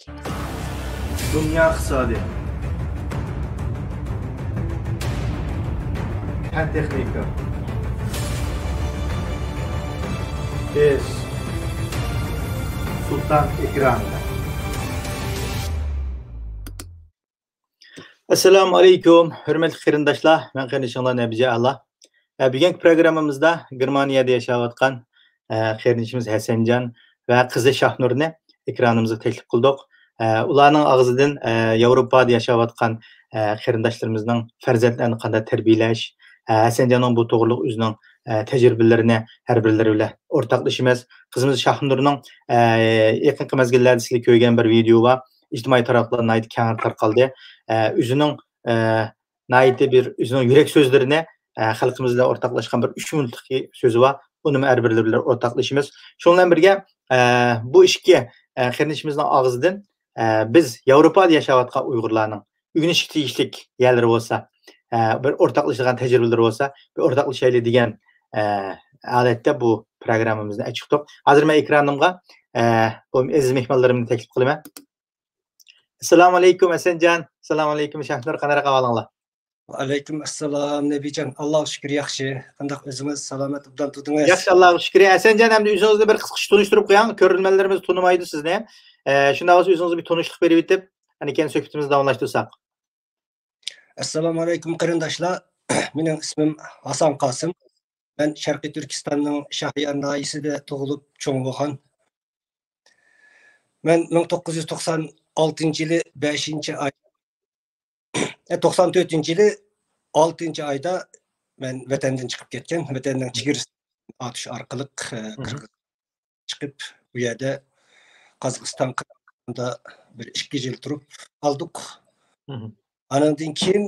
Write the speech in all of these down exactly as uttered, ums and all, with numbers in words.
دۇنيا ئىقتىسادى. پەن تېخنىكا. بىز سۇلتان ئېكرانىدا. ئەسسالامۇ ئەلەيكۇم، ھۆرمەتلىك قېرىنداشلار، مەن قېرىندىشىڭلار نەبىجە ئەلا. ئە، بۈگۈنكى پروگراممىمىزدا گېرمانىيەدە ياشاۋاتقان، ئە، قېرىندىشىمىز ھەسەنجان ۋە قىزى شاھنۇرنى ئېكرانىمىزغا تەكلىپ قىلدۇق. ئە، ئۇلارنىڭ ئاغزىدىن، ئە، ياۋروپادا ياشاۋاتقان، ئە، قېرىنداشلىرىمىزنىڭ پەرزەنتلەرنى قانداق تەربىيەلەش، ئە، ھەسەنجاننىڭ بۇ توغرىلىق ئۆزىنىڭ، ئە، تەجرىبىلىرىنى ھەر بىرلىرى بىلەن ئورتاقلىشىمىز. قىزىمىز شاھنۇرنىڭ، ئە، يېقىنقى مەزگىللەردە سىلەر كۆرگەن بىر ۋىدېيو بار. ئىجتىمائىي تاراتقۇلاردا ناھايىتى كەڭرى تارقالدى. ئە، ئۆزىنىڭ، ئە، ناھايىتى بىر ئۆزىنىڭ يۈرەك سۆزلىرىنى، ئە، خەلقىمىز بىلەن ئورتاقلاشقان بىر ئۈچ مىنۇتلۇق سۆزى بار. ئۇنىمۇ ھەر بىرلىرى بىلەن ئورتاقلىشىمىز. شۇنىڭ بىلەن بىرگە، ئە، بۇ ئىككى، ئە، قېرىندىشىمىزنىڭ ئاغزىدىن، ئە، بىز ياۋروپادا ياشاۋاتقان ئۇيغۇرلارنىڭ ئۆگىنىشكە تېگىشلىك يەرلىرى بولسا، ئە، بىر ئورتاقلىشىدىغان تەجرىبىلىرى بولسا، بىر ئورتاقلىشايلى دېگەن، ئە، ھالەتتە بۇ پروگراممىمىزنى ئاچىقتۇق. ھازىر مەن ئېكرانىمغا، ئە، بۇ ئەزىز مېھمانلىرىمنى تەكلىپ قىلىمەن. ئەسسالامۇئەلەيكۇم، ھەسەنجان. ئەسسالامۇئەلەيكۇم، شاھنۇر. قانداق ئەھۋالىڭلار؟ ۋەئەلەيكۇم ئەسسالام، نەبىجان. ئاللاغا شۈكۈر، ياخشى. قانداق ئۆزىڭىز؟ سالامەت، ئوبدان تۇردىڭىز؟ ياخشى، ئاللاغا شۈكۈر. ھەسەنجان، ئەمدى ئۆزىڭىزنى بىر قىسقىچە تونۇشتۇرۇپ قويۇڭ. كۆرۈرمەنلىرىمىز تونۇمايدۇ سىزنى. ئە، شۇنداق بولسا ئۆزىڭىزگە بىر تونۇشلۇق بېرىۋېتىپ، ئاندىن كېيىن سۆھبىتىمىزنى داۋاملاشتۇرساق. ئەسسالامۇئەلەيكۇم، قېرىنداشلار. مېنىڭ ئىسمىم ھاسان قاسىم. مەن شەرقىي تۈركىستاننىڭ شاھيار ناھىيەسىدە تۇغۇلۇپ چوڭ بولغان. مەن مىڭ توققۇز يۈز توقسان ئالتىنچى يىلى بەشىنچى ئاي، ئە، توقسان تۆتىنچى يىلى ئالتىنچى ئايدا مەن ۋەتەندىن چىقىپ كەتكەن. ۋەتەننىڭ چېگرىسىدىن ئاتۇش ئارقىلىق، ئە، قىرغىز چىقىپ، بۇ يەردە قازاقىستان قىرغىزىستاندا بىر ئىككى يىل تۇرۇپ قالدۇق. ئانىڭدىن كېيىن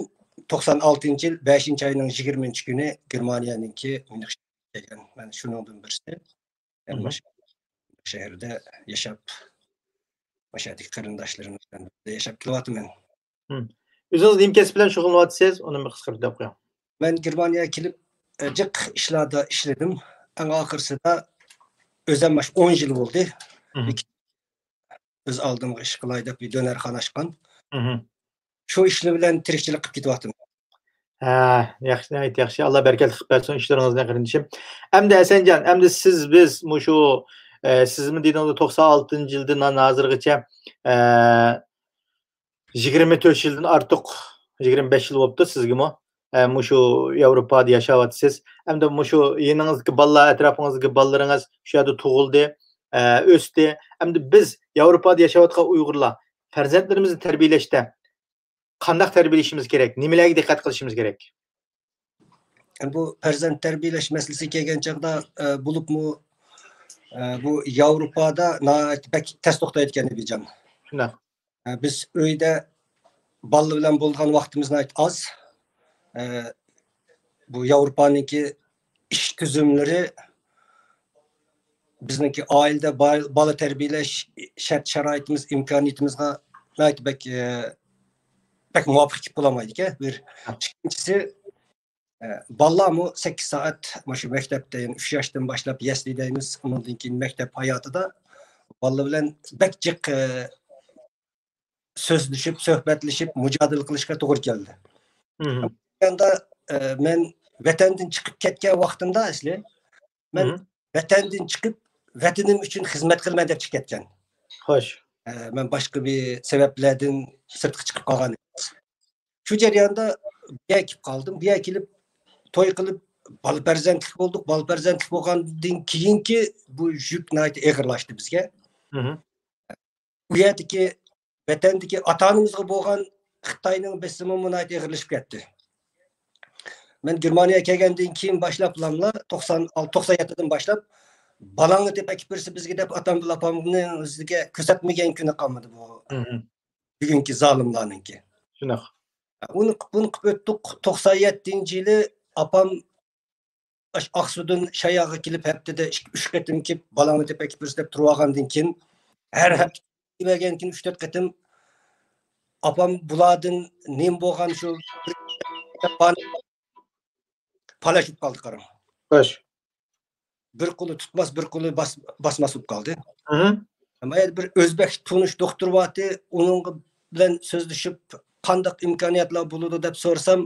توقسان ئالتىنچى يىل بەشىنچى ئاينىڭ يىگىرمىنچى كۈنى گېرمانىيەنىڭكى ميۇنخ شەھىرىگە كەلگەن. مەن شۇنىڭدىن بىرسى. مەن مۇشۇ شەھەردە ياشاپ، مۇشۇ يەردىكى قېرىنداشلىرىم بىلەن بىللە ياشاپ كېلىۋاتىمەن. ئۆزىڭىز نېمە كەسىپ بىلەن شۇغۇللىنىۋاتىسىز؟ ئۇنى بىر قىسقىرتىپ دەپ قويۇڭ. مەن گېرمانىيەگە كېلىپ، جىق ئىشلاردا ئىشلىدىم. ئەڭ ئاخىرسىدا ئۆزۈم مانا ئون يىل بولدى. ئۆز ئالدىمغا ئىش قىلاي دەپ بىر دۆنەرخانا ئاچقان. شۇ ئىشلار بىلەن تىرىكچىلىك قىلىپ كېتىۋاتىمەن. ھە، ياخشى، ناھايىتى ياخشى. ئاللا بەرىكەتلىك قىلىپ بەرسۇن ئىشلىرىڭىزنى، قېرىندىشىم. ئەمدى ھەسەنجان، ئەمدى سىز، بىز مۇشۇ، ئە، سىزمۇ دېدىڭىز، توقسان ئالتىنچى يىلدىن ھازىرغىچە، ئە، يىگىرمە تۆت يىلدىن ئارتۇق، يىگىرمە بەش يىل بوپتۇ سىزگىمۇ. ئە، مۇشۇ ياۋروپادا ياشاۋاتىسىز. ئەمدى مۇشۇ يېنىڭىزدىكى بالىلار، ئەتراپىڭىزدىكى بالىلىرىڭىز شۇ يەردە تۇغۇلدى، ئە، ئۆستى. ئەمدى بىز ياۋروپادا ياشاۋاتقان ئۇيغۇرلار پەرزەنتلىرىمىزنى تەربىيەلەشتە قانداق تەربىيەلىشىمىز كېرەك؟ نېمىلەرگە دىققەت قىلىشىمىز كېرەك؟ بۇ پەرزەنت تەربىيەلەش مەسىلىسىگە كەلگەن چاغدا، ئە، بولۇپمۇ، ئە، بۇ ياۋروپادا ناھايىتى بەك تەس توختايدىكەن، نەبىجان. شۇنداق. ئە، بىز ئۆيدە بالىلار بىلەن بولىدىغان ۋاقتىمىز ناھايىتى ئاز. ئە، بۇ ياۋروپانىڭكى ئىش تۈزۈملىرى بىزنىڭكى ئائىلىدە با-، بالا تەربىيەلەش شەرت-شارائىتىمىز، ئىمكانىيىتىمىزغا ناھايىتى بەك، ئە، بەك مۇۋاپىق كېلىپ بولالمايدىكەن. بىر. ئىككىنچىسى، ئە، بالىلارمۇ سەككىز سائەت مۇشۇ مەكتەپتە، يەنى ئۈچ ياشتىن باشلاپ يەسلى دەيمىز، ئۇنىڭدىن كېيىن مەكتەپ ھاياتىدا بالىلار بىلەن بەك جىق، ئە، سۆزلىشىپ، سۆھبەتلىشىپ، مۇجادىلە قىلىشقا توغرا كەلدى. ئەمدى، ئە، مەن ۋەتەندىن چىقىپ كەتكەن ۋاقتىمدا ئەسلى، مەن ۋەتەندىن چىقىپ، ۋەتىنىم ئۈچۈن خىزمەت قىلىمەن دەپ چىقىپ كەتكەن. خوش. ئە، مەن باشقا بىر سەۋەبلەردىن سىرتقا چىقىپ قالغان ئىدىم. شۇ جەرياندا بۇ يەرگە كېلىپ قالدىم. بۇ يەرگە كېلىپ، توي قىلىپ، بالا پەرزەنتلىك بولدۇق. بالا پەرزەنتلىك بولغاندىن كېيىنكى بۇ يۈك ناھايىتى ئېغىرلاشتى بىزگە. ئۇ يەردىكى، ۋەتەندىكى ئاتا-ئانىمىزغا بولغان خىتاينىڭ بېسىمىمۇ ناھايىتى ئېغىرلىشىپ كەتتى. مەن گېرمانىيەگە كەلگەندىن كېيىن باشلاپلاملا، توقسان، توقسان يەتتىدىن باشلاپ، «بالاڭنى تېپىپ ئەكىپ بېرىسە بىزگە» دەپ، ئاتام بىلەن ئاپامنى ئۆزىگە كۆرسەتمىگەن كۈنى قالمىدى بۇ بۈگۈنكى زالىملارنىڭكى. شۇنداق. ئۇنى، بۇنى قىلىپ ئۆتتۇق. توقسان يەتتىنچى يىلى ئاپام ئاشۇ ئاقسۇدىن شاياغا كېلىپ، ھەپتىدە ئىككى، ئۈچ قېتىم كېلىپ، «بالاڭنى تېپىپ ئەكىپ بېرىسە» دەپ تۇرۇۋالغاندىن كېيىن، ھەر ھەپتە كېلىۋەرگەندىن كېيىن ئۈچ، تۆت قېتىم ئاپام بۇلاردىن نېمە بولغان شۇ پالەچ بولۇپ قالدى، قاراڭ. خوش. بىر قولى تۇتماس، بىر قولى باس-، باسماس بولۇپ قالدى. ئەمما يەنە بىر ئۆزبەك تونۇش دوختۇر بارتى، ئۇنىڭ بىلەن سۆزلىشىپ، قانداق ئىمكانىيەتلەر بولىدۇ دەپ سورىسام،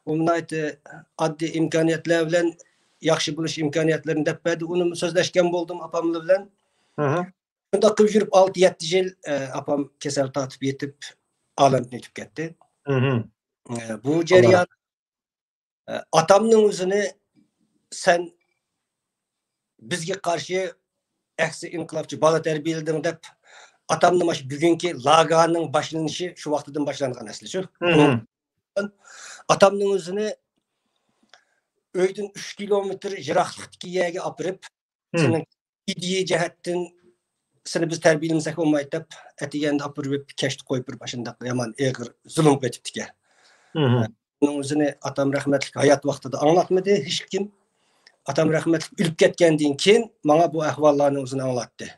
ئۇ ناھايىتى ئاددىي ئىمكانىيەتلەر بىلەن ياخشى بولۇش ئىمكانىيەتلىرىنى دەپ بەردى. ئۇنىمۇ سۆزلەشكەن بولدۇم ئاپاملا بىلەن. شۇنداق قىلىپ يۈرۈپ ئالتە يەتتە يىل، ئە، ئاپام كېسەل تارتىپ يېتىپ، ئالەمدىن ئۆتۈپ كەتتى. ئە، بۇ جەريان، ئە، ئاتامنىڭ ئۆزىنى سەن بىزگە قارشى ئەكسى ئىنقىلابچى بالا تەربىيەلىدىڭ دەپ، ئاتامنى مانا شۇ بۈگۈنكى لاگېرنىڭ باشلىنىشى شۇ ۋاقتىدىن باشلانغان ئەسلى شۇ. ئاتامنىڭ ئۆزىنى ئۆيدىن ئۈچ كىلومېتىر يىراقلىقتىكى يەرگە ئاپىرىپ، سېنىڭ ئىدىيە جەھەتتىن سېنى بىز تەربىيەلىمىسەك بولمايدۇ دەپ، ئەتىگەندە ئاپىرىپ كەچتە قويۇپ بېرىپ، ئاشۇنداق يامان ئېغىر زۇلۇم قېتىپتىكەن. ئۇنىڭ ئۆزىنى ئاتام رەھمەتلىك ھايات ۋاقتىدا ئاڭلاتمىدى ھېچكىم. ئاتام رەھمەتلىك ئۆلۈپ كەتكەندىن كېيىن ماڭا بۇ ئەھۋاللارنىڭ ئۆزىنى ئاڭلاتتى.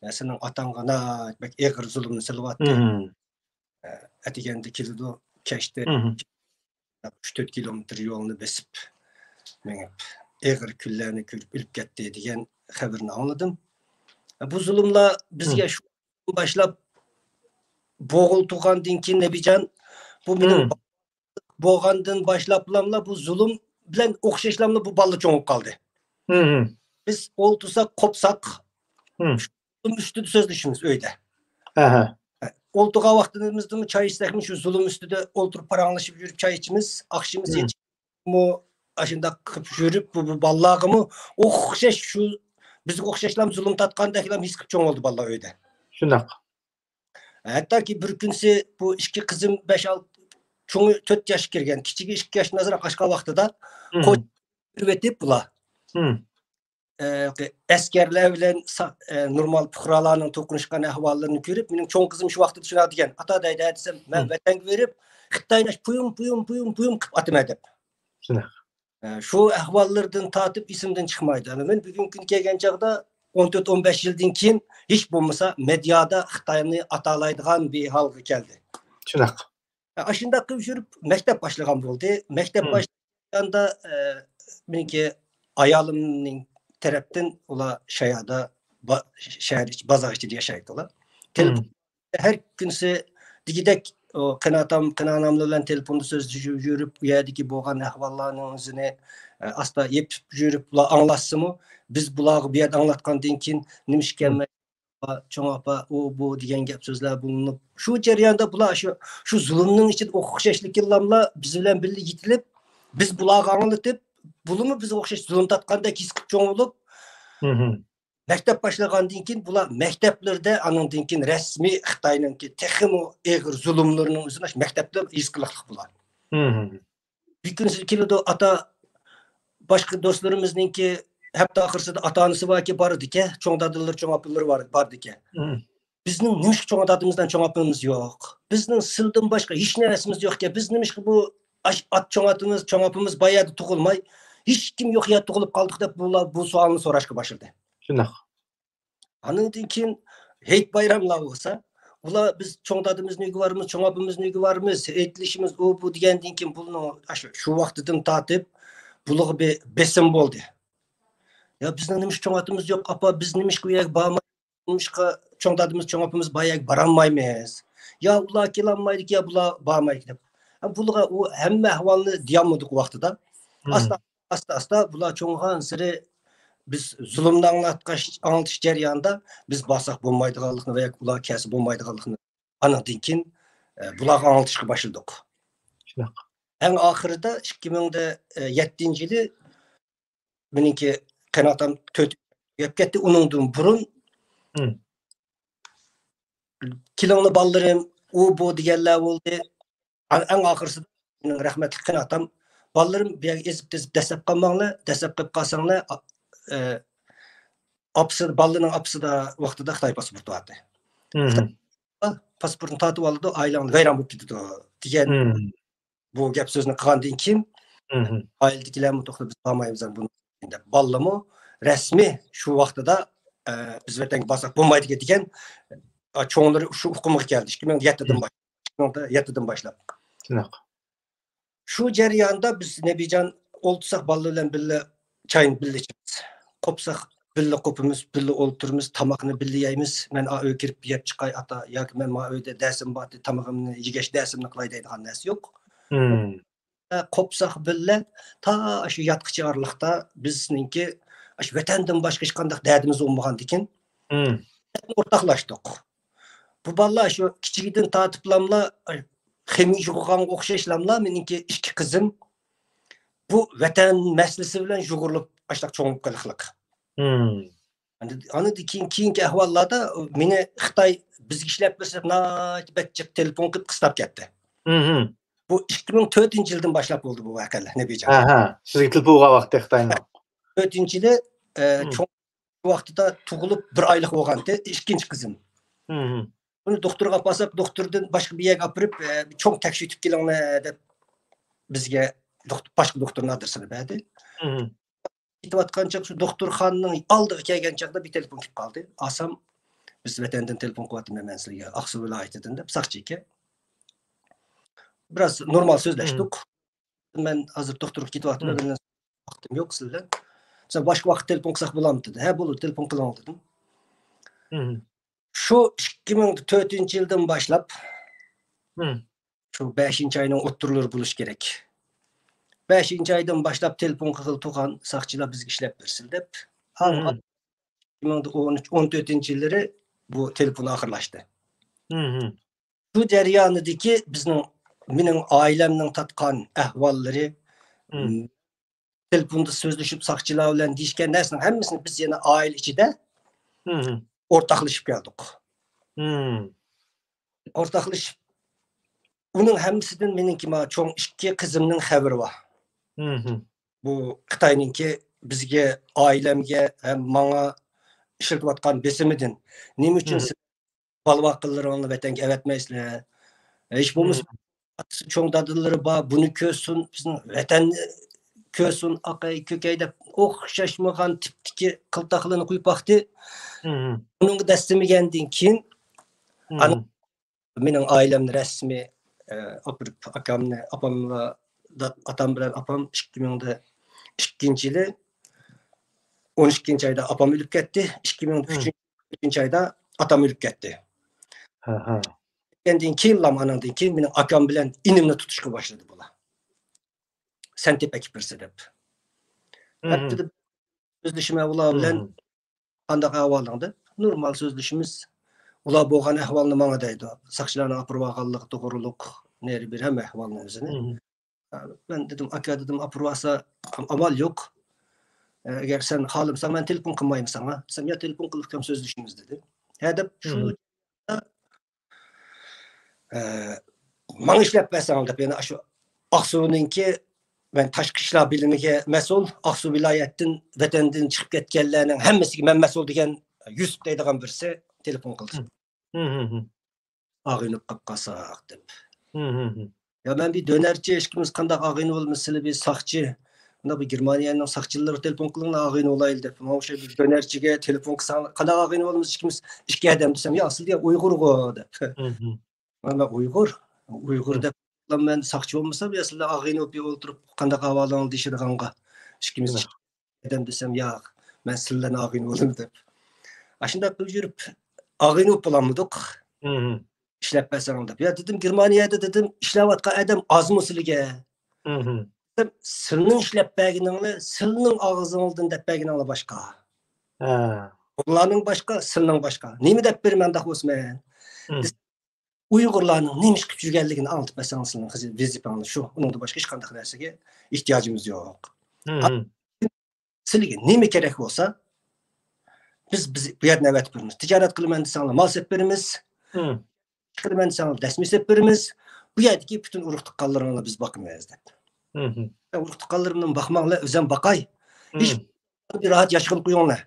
يا، سېنىڭ ئاتاڭغا ناھايىتى بەك ئېغىر زۇلۇمنى سېلىۋاتتى. ئەتىگەندە كېلىدۇ، كەچتە ئۈچ تۆت كىلومېتىر يولنى بېسىپ مېڭىپ، ئېغىر كۈنلەرنى كۆرۈپ ئۆلۈپ كەتتى دېگەن خەۋىرىنى ئاڭلىدىم. بۇ زۇلۇملار بىزگە شۇ باشلاپ بوغۇل تۇغاندىن كېيىن، نەبىجان، بۇ مېنىڭ بولغاندىن باشلاپلاملا بۇ زۇلۇم بىلەن ئوخشاشلاملا بۇ بالىلار چوڭىيىپ قالدى. بىز ئولتۇرساق، قوپساق، زۇلۇم ئۈستىدە سۆزلىشىمىز ئۆيدە. ئولتۇرغان ۋاقتىمىزدىمۇ چاي ئىچسەكمۇ شۇ زۇلۇم ئۈستىدە ئولتۇرۇپ پاراڭلىشىپ يۈرۈپ چاي ئىچىمىز. ئاخشىمىز يېتىشمۇ ئاشۇنداق قىلىپ يۈرۈپ، بۇ، بۇ بالىلارغىمۇ ئوخشاش، شۇ بىزگە ئوخشاشلام زۇلۇم تارتقاندەكلا ھېس قىلىپ چوڭ بولدى بالىلار ئۆيدە. شۇنداق. ھەتتاكى بىر كۈنسى بۇ ئىككى قىزىم بەش، ئالتە، چوڭى تۆت ياشقا كىرگەن، كىچىكى ئىككى ياشتىن ئازراق ئاشقان ۋاقتىدا كوچىغا يۈرۈۋېتىپ بۇلار. ئە، ئەسكەرلەر بىلەن سا-، ئە، نورمال پۇقرالارنىڭ توقۇنۇشقان ئەھۋاللىرىنى كۆرۈپ، مېنىڭ چوڭ قىزىم شۇ ۋاقتىدا شۇنداق دېگەن، «ئاتا» دەيدۇ، ھە دېسەم، «مەن ۋەتەنگە بېرىپ، خىتاينى پۇيۇم، پۇيۇم، پۇيۇم، پۇيۇم قىلىپ ئاتىمەن» دەپ. شۇنداق. ئە، شۇ ئەھۋاللىرىدىن تارتىپ ئېسىمدىن چىقمايدۇ. ئەنە مەن بۈگۈنكى كۈنگە كەلگەن چاغدا ئون تۆت، ئون بەش يىلدىن كېيىن ھېچ بولمىسا مېدىيادا خىتاينى ئاتالايدىغان بىر ھالغا كەلدى. شۇنداق. ئاشۇنداق قىلىپ يۈرۈپ مەكتەپ باشلىغان بولدى. مەكتەپ باشلىغاندا، ئە، مېنىڭكى ئايالىمنىڭ تەرەپتىن ئۇلار شايادا با-، شەھەر ئىچى، بازار ئىچىدە ياشايدۇ ئۇلار. تېلېفون ھەر كۈنسى دېگۈدەك، ئۇ، قېنى ئاتام، قېنى ئانام بىلەن تېلېفوندا سۆزلىشىپ يۈرۈپ، ئۇ يەردىكى بولغان ئەھۋاللارنىڭ ئۆزىنى، ئە، ئاستا يېپىپ يۈرۈپ، ئۇلار ئاڭلاتسىمۇ، بىز بۇلارغا بۇ يەردە ئاڭلاتقاندىن كېيىن، نېمىشقا كەلمەي، چوڭ ئاپا، ئۇ، بۇ دېگەن گەپ سۆزلەر بولۇنۇپ، شۇ جەرياندا بۇلار شۇ، شۇ زۇلۇمنىڭ ئىچىدە ئوخشاشلىكىنلاملا بىز بىلەن بىللە يېتىلىپ، بىز بۇلارغا ئاڭلىتىپ، بۇلىمۇ بىزگە ئوخشاش زۇلۇم تارتقاندەك ھېس قىلىپ چوڭ بولۇپ، مەكتەپ باشلىغاندىن كېيىن بۇلار مەكتەپلىرىدە ئانىڭدىن كېيىن رەسمىي خىتاينىڭكى تېخىمۇ ئېغىر زۇلۇملىرىنىڭ ئۆزىنى مەكتەپتە ھېس قىلىقلىق بۇلار. بىر كۈنسى كېلىدۇ، ئاتا، باشقا دوستلىرىمىزنىڭكى ھەپتە ئاخىرسىدا ئاتا-ئانىسى باركەن، بارىدىكەن، چوڭ دادىلىرى، چوڭ ئاپىلىرى بار، باردىكەن. بىزنىڭ نېمىشقا چوڭ دادىمىزدىن چوڭ ئاپىمىز يوق؟ بىزنىڭ سىلدىن باشقا ھېچ نەرسىمىز يوقكەن. بىز نېمىشقا بۇ ئاش-، ئات چوڭ ئاتىمىز، چوڭ ئاپىمىز بار يەردە تۇغۇلماي، ھېچكىم يوق يەردە تۇغۇلۇپ قالدۇق دەپ بۇلار بۇ سوئالنى سوراشقا باشلىدى. شۇنداق. ئانىڭدىن كېيىن ھېيت بايراملار بولسا، ئۇلار بىز چوڭ دادىمىزنىڭ ئۆيىگە بارىمىز، چوڭ ئاپىمىزنىڭ ئۆيىگە بارىمىز، ھېيتلىشىمىز، ئۇ بۇ دېگەندىن كېيىن بۇلارنىڭ ئاشۇ، شۇ ۋاقتىدىن تارتىپ بۇلارغا بىر بېسىم بولدى. يا بىزنىڭ نېمىشقا چوڭ ئاتىمىز يوق، ئاپا، بىز نېمىشقا ئۇ يەرگە بارماي-، نېمىشقا چوڭ دادىمىز، چوڭ ئاپىمىز بار يەرگە بارالمايمىز؟ يا ئۇلار كېلەلمەيدىكەن، يا بۇلار بارمايدىكەن دەپ. ھەم بۇلارغا ئۇ ھەممە ئەھۋالنى دېيەلمىدۇق ئۇ ۋاقتىدا. ئاستا، ئاستا، ئاستا بۇلار چوڭىغانسېرى بىز زۇلۇمنى ئاڭلاتقاچ-، ئاڭلىتىش جەريانىدا بىز بارساق بولمايدىغانلىقىنى ۋە ياكى ئۇلار كەلسە بولمايدىغانلىقىنى ئانىڭدىن كېيىن، ئە، بۇلارغا ئاڭلىتىشقا باشلىدۇق. شۇنداق. ئەڭ ئاخىرىدا ئىككى مىڭ يەتتىنچى يىلى مېنىڭكى قېنى ئاتام تۆت يەپ كەتتى. ئۇنىڭدىن بۇرۇن كېلىڭلار بالىلىرىم، ئۇ بۇ دېگەنلەر بولدى. ئەڭ ئاخىرسىدا مېنىڭ رەھمەتلىك قېنى ئاتام، بالىلىرىم، بۇ يەرگە ئېزىپ تېزىپ دەسسەپ قالماڭلار، دەسسەپ قېلىپ قالساڭلار، ئاپىسى، بالىنىڭ ئاپىسىدا ۋاقتىدا خىتاي پاسپورتى بارتى. پاسپورتنى تارتىپ ئالىدۇ، ئائىلەڭلار ۋەيران بولۇپ كېتىدۇ دېگەن بۇ گەپ سۆزنى قىلغاندىن كېيىن، ئائىلىدىكىلەرمۇ توختاپ بىز بارمايمىز بۇنى دەپ، بالىلىرىمۇ رەسمىي شۇ ۋاقتىدا، ئە، بىز ۋەتەنگە بارساق بولمايدىكەن دېگەن، ئە، چوڭلىرى شۇ ئۇقۇمغا كەلدى. ئىككى مىڭ يەتتىدىن باش-، ئىككى مىڭ يەتتىدىن باشلاپ. شۇنداق. شۇ جەرياندا بىز نەبىجان ئولتۇرساق بالىلار بىلەن بىللە چاينى بىللە ئىچىمىز. قوپساق بىللە قوپىمىز، بىللە ئولتۇرىمىز، تاماقنى بىللە يەيمىز. مەن ئا ئۆيگە كىرىپ يەپ چىقاي، ئاتا، ياكى مەن ما ئۆيدە دەرسىم بار، تامىقىمنى يېگەچ دەرسىمنى قىلاي دەيدىغان نەرسە يوق. قوپساق بىللە، تا شۇ ياتقىچە ئارىلىقتا بىزنىڭكى شۇ ۋەتەندىن باشقا ھېچقانداق دەردىمىز بولمىغاندىكىن، ئورتاقلاشتۇق. بۇ بالىلار شۇ كىچىكىدىن تارتىپلاملا خېمىر يۇغۇرغانغا ئوخشاشلاملا مېنىڭكى ئىككى قىزىم بۇ ۋەتەن مەسىلىسى بىلەن يۇغۇرۇلۇپ ئاشۇنداق چوڭ بولۇپ قېلىقلىق. ئاندىن كېيىن، كېيىنكى ئەھۋاللاردا مېنى خىتاي بىزگە ئىشلەپ بەرسە دەپ ناھايىتى بەك جىق تېلېفون قىلىپ قىستاپ كەتتى. بۇ ئىككى مىڭ تۆتىنچى يىلدىن باشلاپ بولدى بۇ ۋەقەلەر، نەبىجان. ئەھە، سىزگە تېلېفون ئۇرغان ۋاقىت خىتاينىڭ. تۆتىنچى يىلى، ئە، چوڭ ۋاقتىدا تۇغۇلۇپ بىر ئايلىق بولغانتى، ئىككىنچى قىزىم. بۇنى دوختۇرغا ئاپارساق، دوختۇردىن باشقا بىر يەرگە ئاپىرىپ، ئە، چوڭ تەكشۈرتۈپ كېلىڭلار دەپ بىزگە دوخت-، باشقا دوختۇرنىڭ ئادرېسىنى بەردى. كېتىۋاتقان چاغ شۇ دوختۇرخانىنىڭ ئالدىغا كەلگەن چاغدا بىر تېلېفون كېلىپ قالدى. ئالسام، بىز ۋەتەندىن تېلېفون قىلىۋاتىمەن مەن سىلىگە، ئاقسۇ ۋىلايىتىدىن دەپ، ساقچى ئىكەن. بىراز نورمال سۆزلەشتۇق. مەن ھازىر دوختۇرغا كېتىۋاتىمەن، مېنىڭ ۋاقتىم يوق سىز بىلەن. سەن باشقا ۋاقىت تېلېفون قىلساق بولامدۇ دېدى. ھە، بولىدۇ، تېلېفون قىلىڭ دېدىم. شۇ ئىككى مىڭ تۆتىنچى يىلدىن باشلاپ، شۇ بەشىنچى ئاينىڭ ئوتتۇرىلىرى بولۇشى كېرەك. بەشىنچى ئايدىن باشلاپ تېلېفون قىلغىلى تۇرغان ساقچىلار بىزگە ئىشلەپ بەرسىلى دەپ. ھال ئىككى مىڭ ئون ئۈچ، ئون تۆتىنچى يىللىرى بۇ تېلېفون ئاخىرلاشتى. شۇ جەريانىدىكى بىزنىڭ، مېنىڭ ئائىلەمنىڭ تارتقان ئەھۋاللىرى، تېلېفوندا سۆزلىشىپ ساقچىلار بىلەن دېيىشكەن نەرسىنىڭ ھەممىسىنى بىز يەنە ئائىلە ئىچىدە ئورتاقلىشىپ كەلدۇق. ئورتاقلىشىپ، ئۇنىڭ ھەممىسىدىن مېنىڭكى ما چوڭ ئىككى قىزىمنىڭ خەۋىرى بار. بۇ خىتاينىڭكى بىزگە، ئائىلەمگە ھەم ماڭا ئىشلىتىۋاتقان بېسىمىدىن، نېمە ئۈچۈن سىز بالا-ۋاقىلىرىڭلارنى ۋەتەنگە ئەۋەتمەيسىلەر؟ ھېچ بولمىسا ئاتىسى چوڭ دادىلىرى بار، بۇنى كۆرسۇن، بىزنىڭ ۋەتەننى كۆرسۇن، ئاقەي، كۆكەي دەپ ئوخشاشمىغان تىپتىكى قىلتاقلىرىنى قويۇپ باقتى. ئۇنىڭغا دەسسىمىگەندىن كېيىن، ئانا، مېنىڭ ئائىلەمنى رەسمىي، ئە، ئاپىرىپ، ئاكامنى، ئاپاملا، دا-، ئاتام بىلەن ئاپام ئىككى مىڭ ئىككىنچى يىلى، ئون ئىككىنچى ئايدا ئاپام ئۆلۈپ كەتتى، ئىككى مىڭ ئۈچىنچى ئايدا ئاتام ئۆلۈپ كەتتى. كەتكەندىن كېيىنلا، ئاناندىن كېيىن مېنىڭ ئاكام بىلەن ئىنىمنى تۇتۇشقا باشلىدى بۇلار. سەن تېپىپ ئەكىپ بەرسە دەپ. ھەپتىدە سۆزلىشىمەن ئۇلار بىلەن، قانداق ئەھۋالىڭ دەپ. نورمال سۆزلىشىمىز. ئۇلار بولغان ئەھۋالنى ماڭا دەيدۇ. ساقچىلارنىڭ ئاپىرىۋالغانلىقى توغرۇلۇق، نېرى بېرى ھەممە ئەھۋالنى ئۆزىنى. مەن دېدىم، ئاكا دېدىم، ئاپىرىۋالسا ئامال يوق. ئەگەر سەن خالىمىساڭ مەن تېلېفون قىلمايمەن ساڭا دېسەم، يا تېلېفون قىلىپ كەم سۆزلىشىمىز دېدى. ھە دەپ شۇ، ئە، ماڭا ئىشلەپ بەرسەڭ دەپ، يەنە شۇ ئاقسۇنىڭكى، مەن تاشقى ئىشلار بۆلۈمىگە مەسئۇل، ئاقسۇ ۋىلايەتتىن، ۋەتەندىن چىقىپ كەتكەنلەرنىڭ ھەممىسىگە مەن مەسئۇل دېگەن يۈسۈپ دەيدىغان بىرسى تېلېفون قىلدى. ئاغىنىپ قاپ قالساق دەپ. يا مەن بىر دۆنەرچى، ئىككىمىز قانداق ئاغىنە بولىمىز، سىلى بىر ساقچى. مۇنداق بىر گېرمانىيەنىڭ ساقچىلىرىغا تېلېفون قىلىڭلار، ئاغىنە بولايلى دەپ. مانا ئوشۇ بىر دۆنەرچىگە تېلېفون قىلساڭلار، قانداق ئاغىنە بولىمىز ئىككىمىز؟ ئىككى ئادەم دېسەم، يا ئەسلىدە ئۇيغۇرغۇ دەپ. مانا ئۇيغۇر، ئۇيغۇر دەپ مەن ساقچى بولمىسام، يا سىلەر ئاغىنە بولۇپ ئولتۇرۇپ قانداق ئەھۋالىڭ دېيىشىدىغانغا، ئىككىمىز ئادەم دېسەم، ياق، مەن سىلەرنى ئاغىنە بولىمەن دەپ. ئاشۇنداق قىلىپ يۈرۈپ، ئاغىنە بولۇپ بولالمىدۇق. ئىشلەپ بەرسەڭ دەپ. يا دېدىم، گېرمانىيەدە دېدىم، ئىشلەۋاتقان ئادەم ئازمۇ سىلىگە؟ دېسەم، سىلنىڭ ئىشلەپ بەرگىنىڭلار، سىلنىڭ ئاغزىڭىزدىن دەپ بەرگىنىڭلار باشقا. ئۇلارنىڭ باشقا، سىلنىڭ باشقا. نېمە دەپ بېرىمەن ئۇنداق بولسا مەن؟ ئۇيغۇرلارنىڭ نېمە ئىش قىلىپ يۈرگەنلىكىنى ئاڭلىتىپ بەرسەڭ، سىلىنىڭ خىز-، ۋەزىپەڭلار شۇ. ئۇنىڭدىن باشقا ھېچقانداق نەرسىگە ئېھتىياجىمىز يوق. سىلىگە نېمە كېرەك بولسا، بىز، بىز بۇ يەردىن ئەۋەتىپ بېرىمىز. تىجارەت قىلىمەن دېسەڭلار، مال سېتىپ بېرىمىز. قىلىمەن دېسەڭلار، دەسمە سېتىپ بېرىمىز. بۇ يەردىكى پۈتۈن ئۇرۇق تۇغقانلىرىڭلار بىز باقىمىز دەپ. ئۇرۇق تۇغقانلىرىمنى باقماڭلار، ئۆزۈم باقاي. ھېچ بىر راھەت ياشىغىلى قويۇڭلار.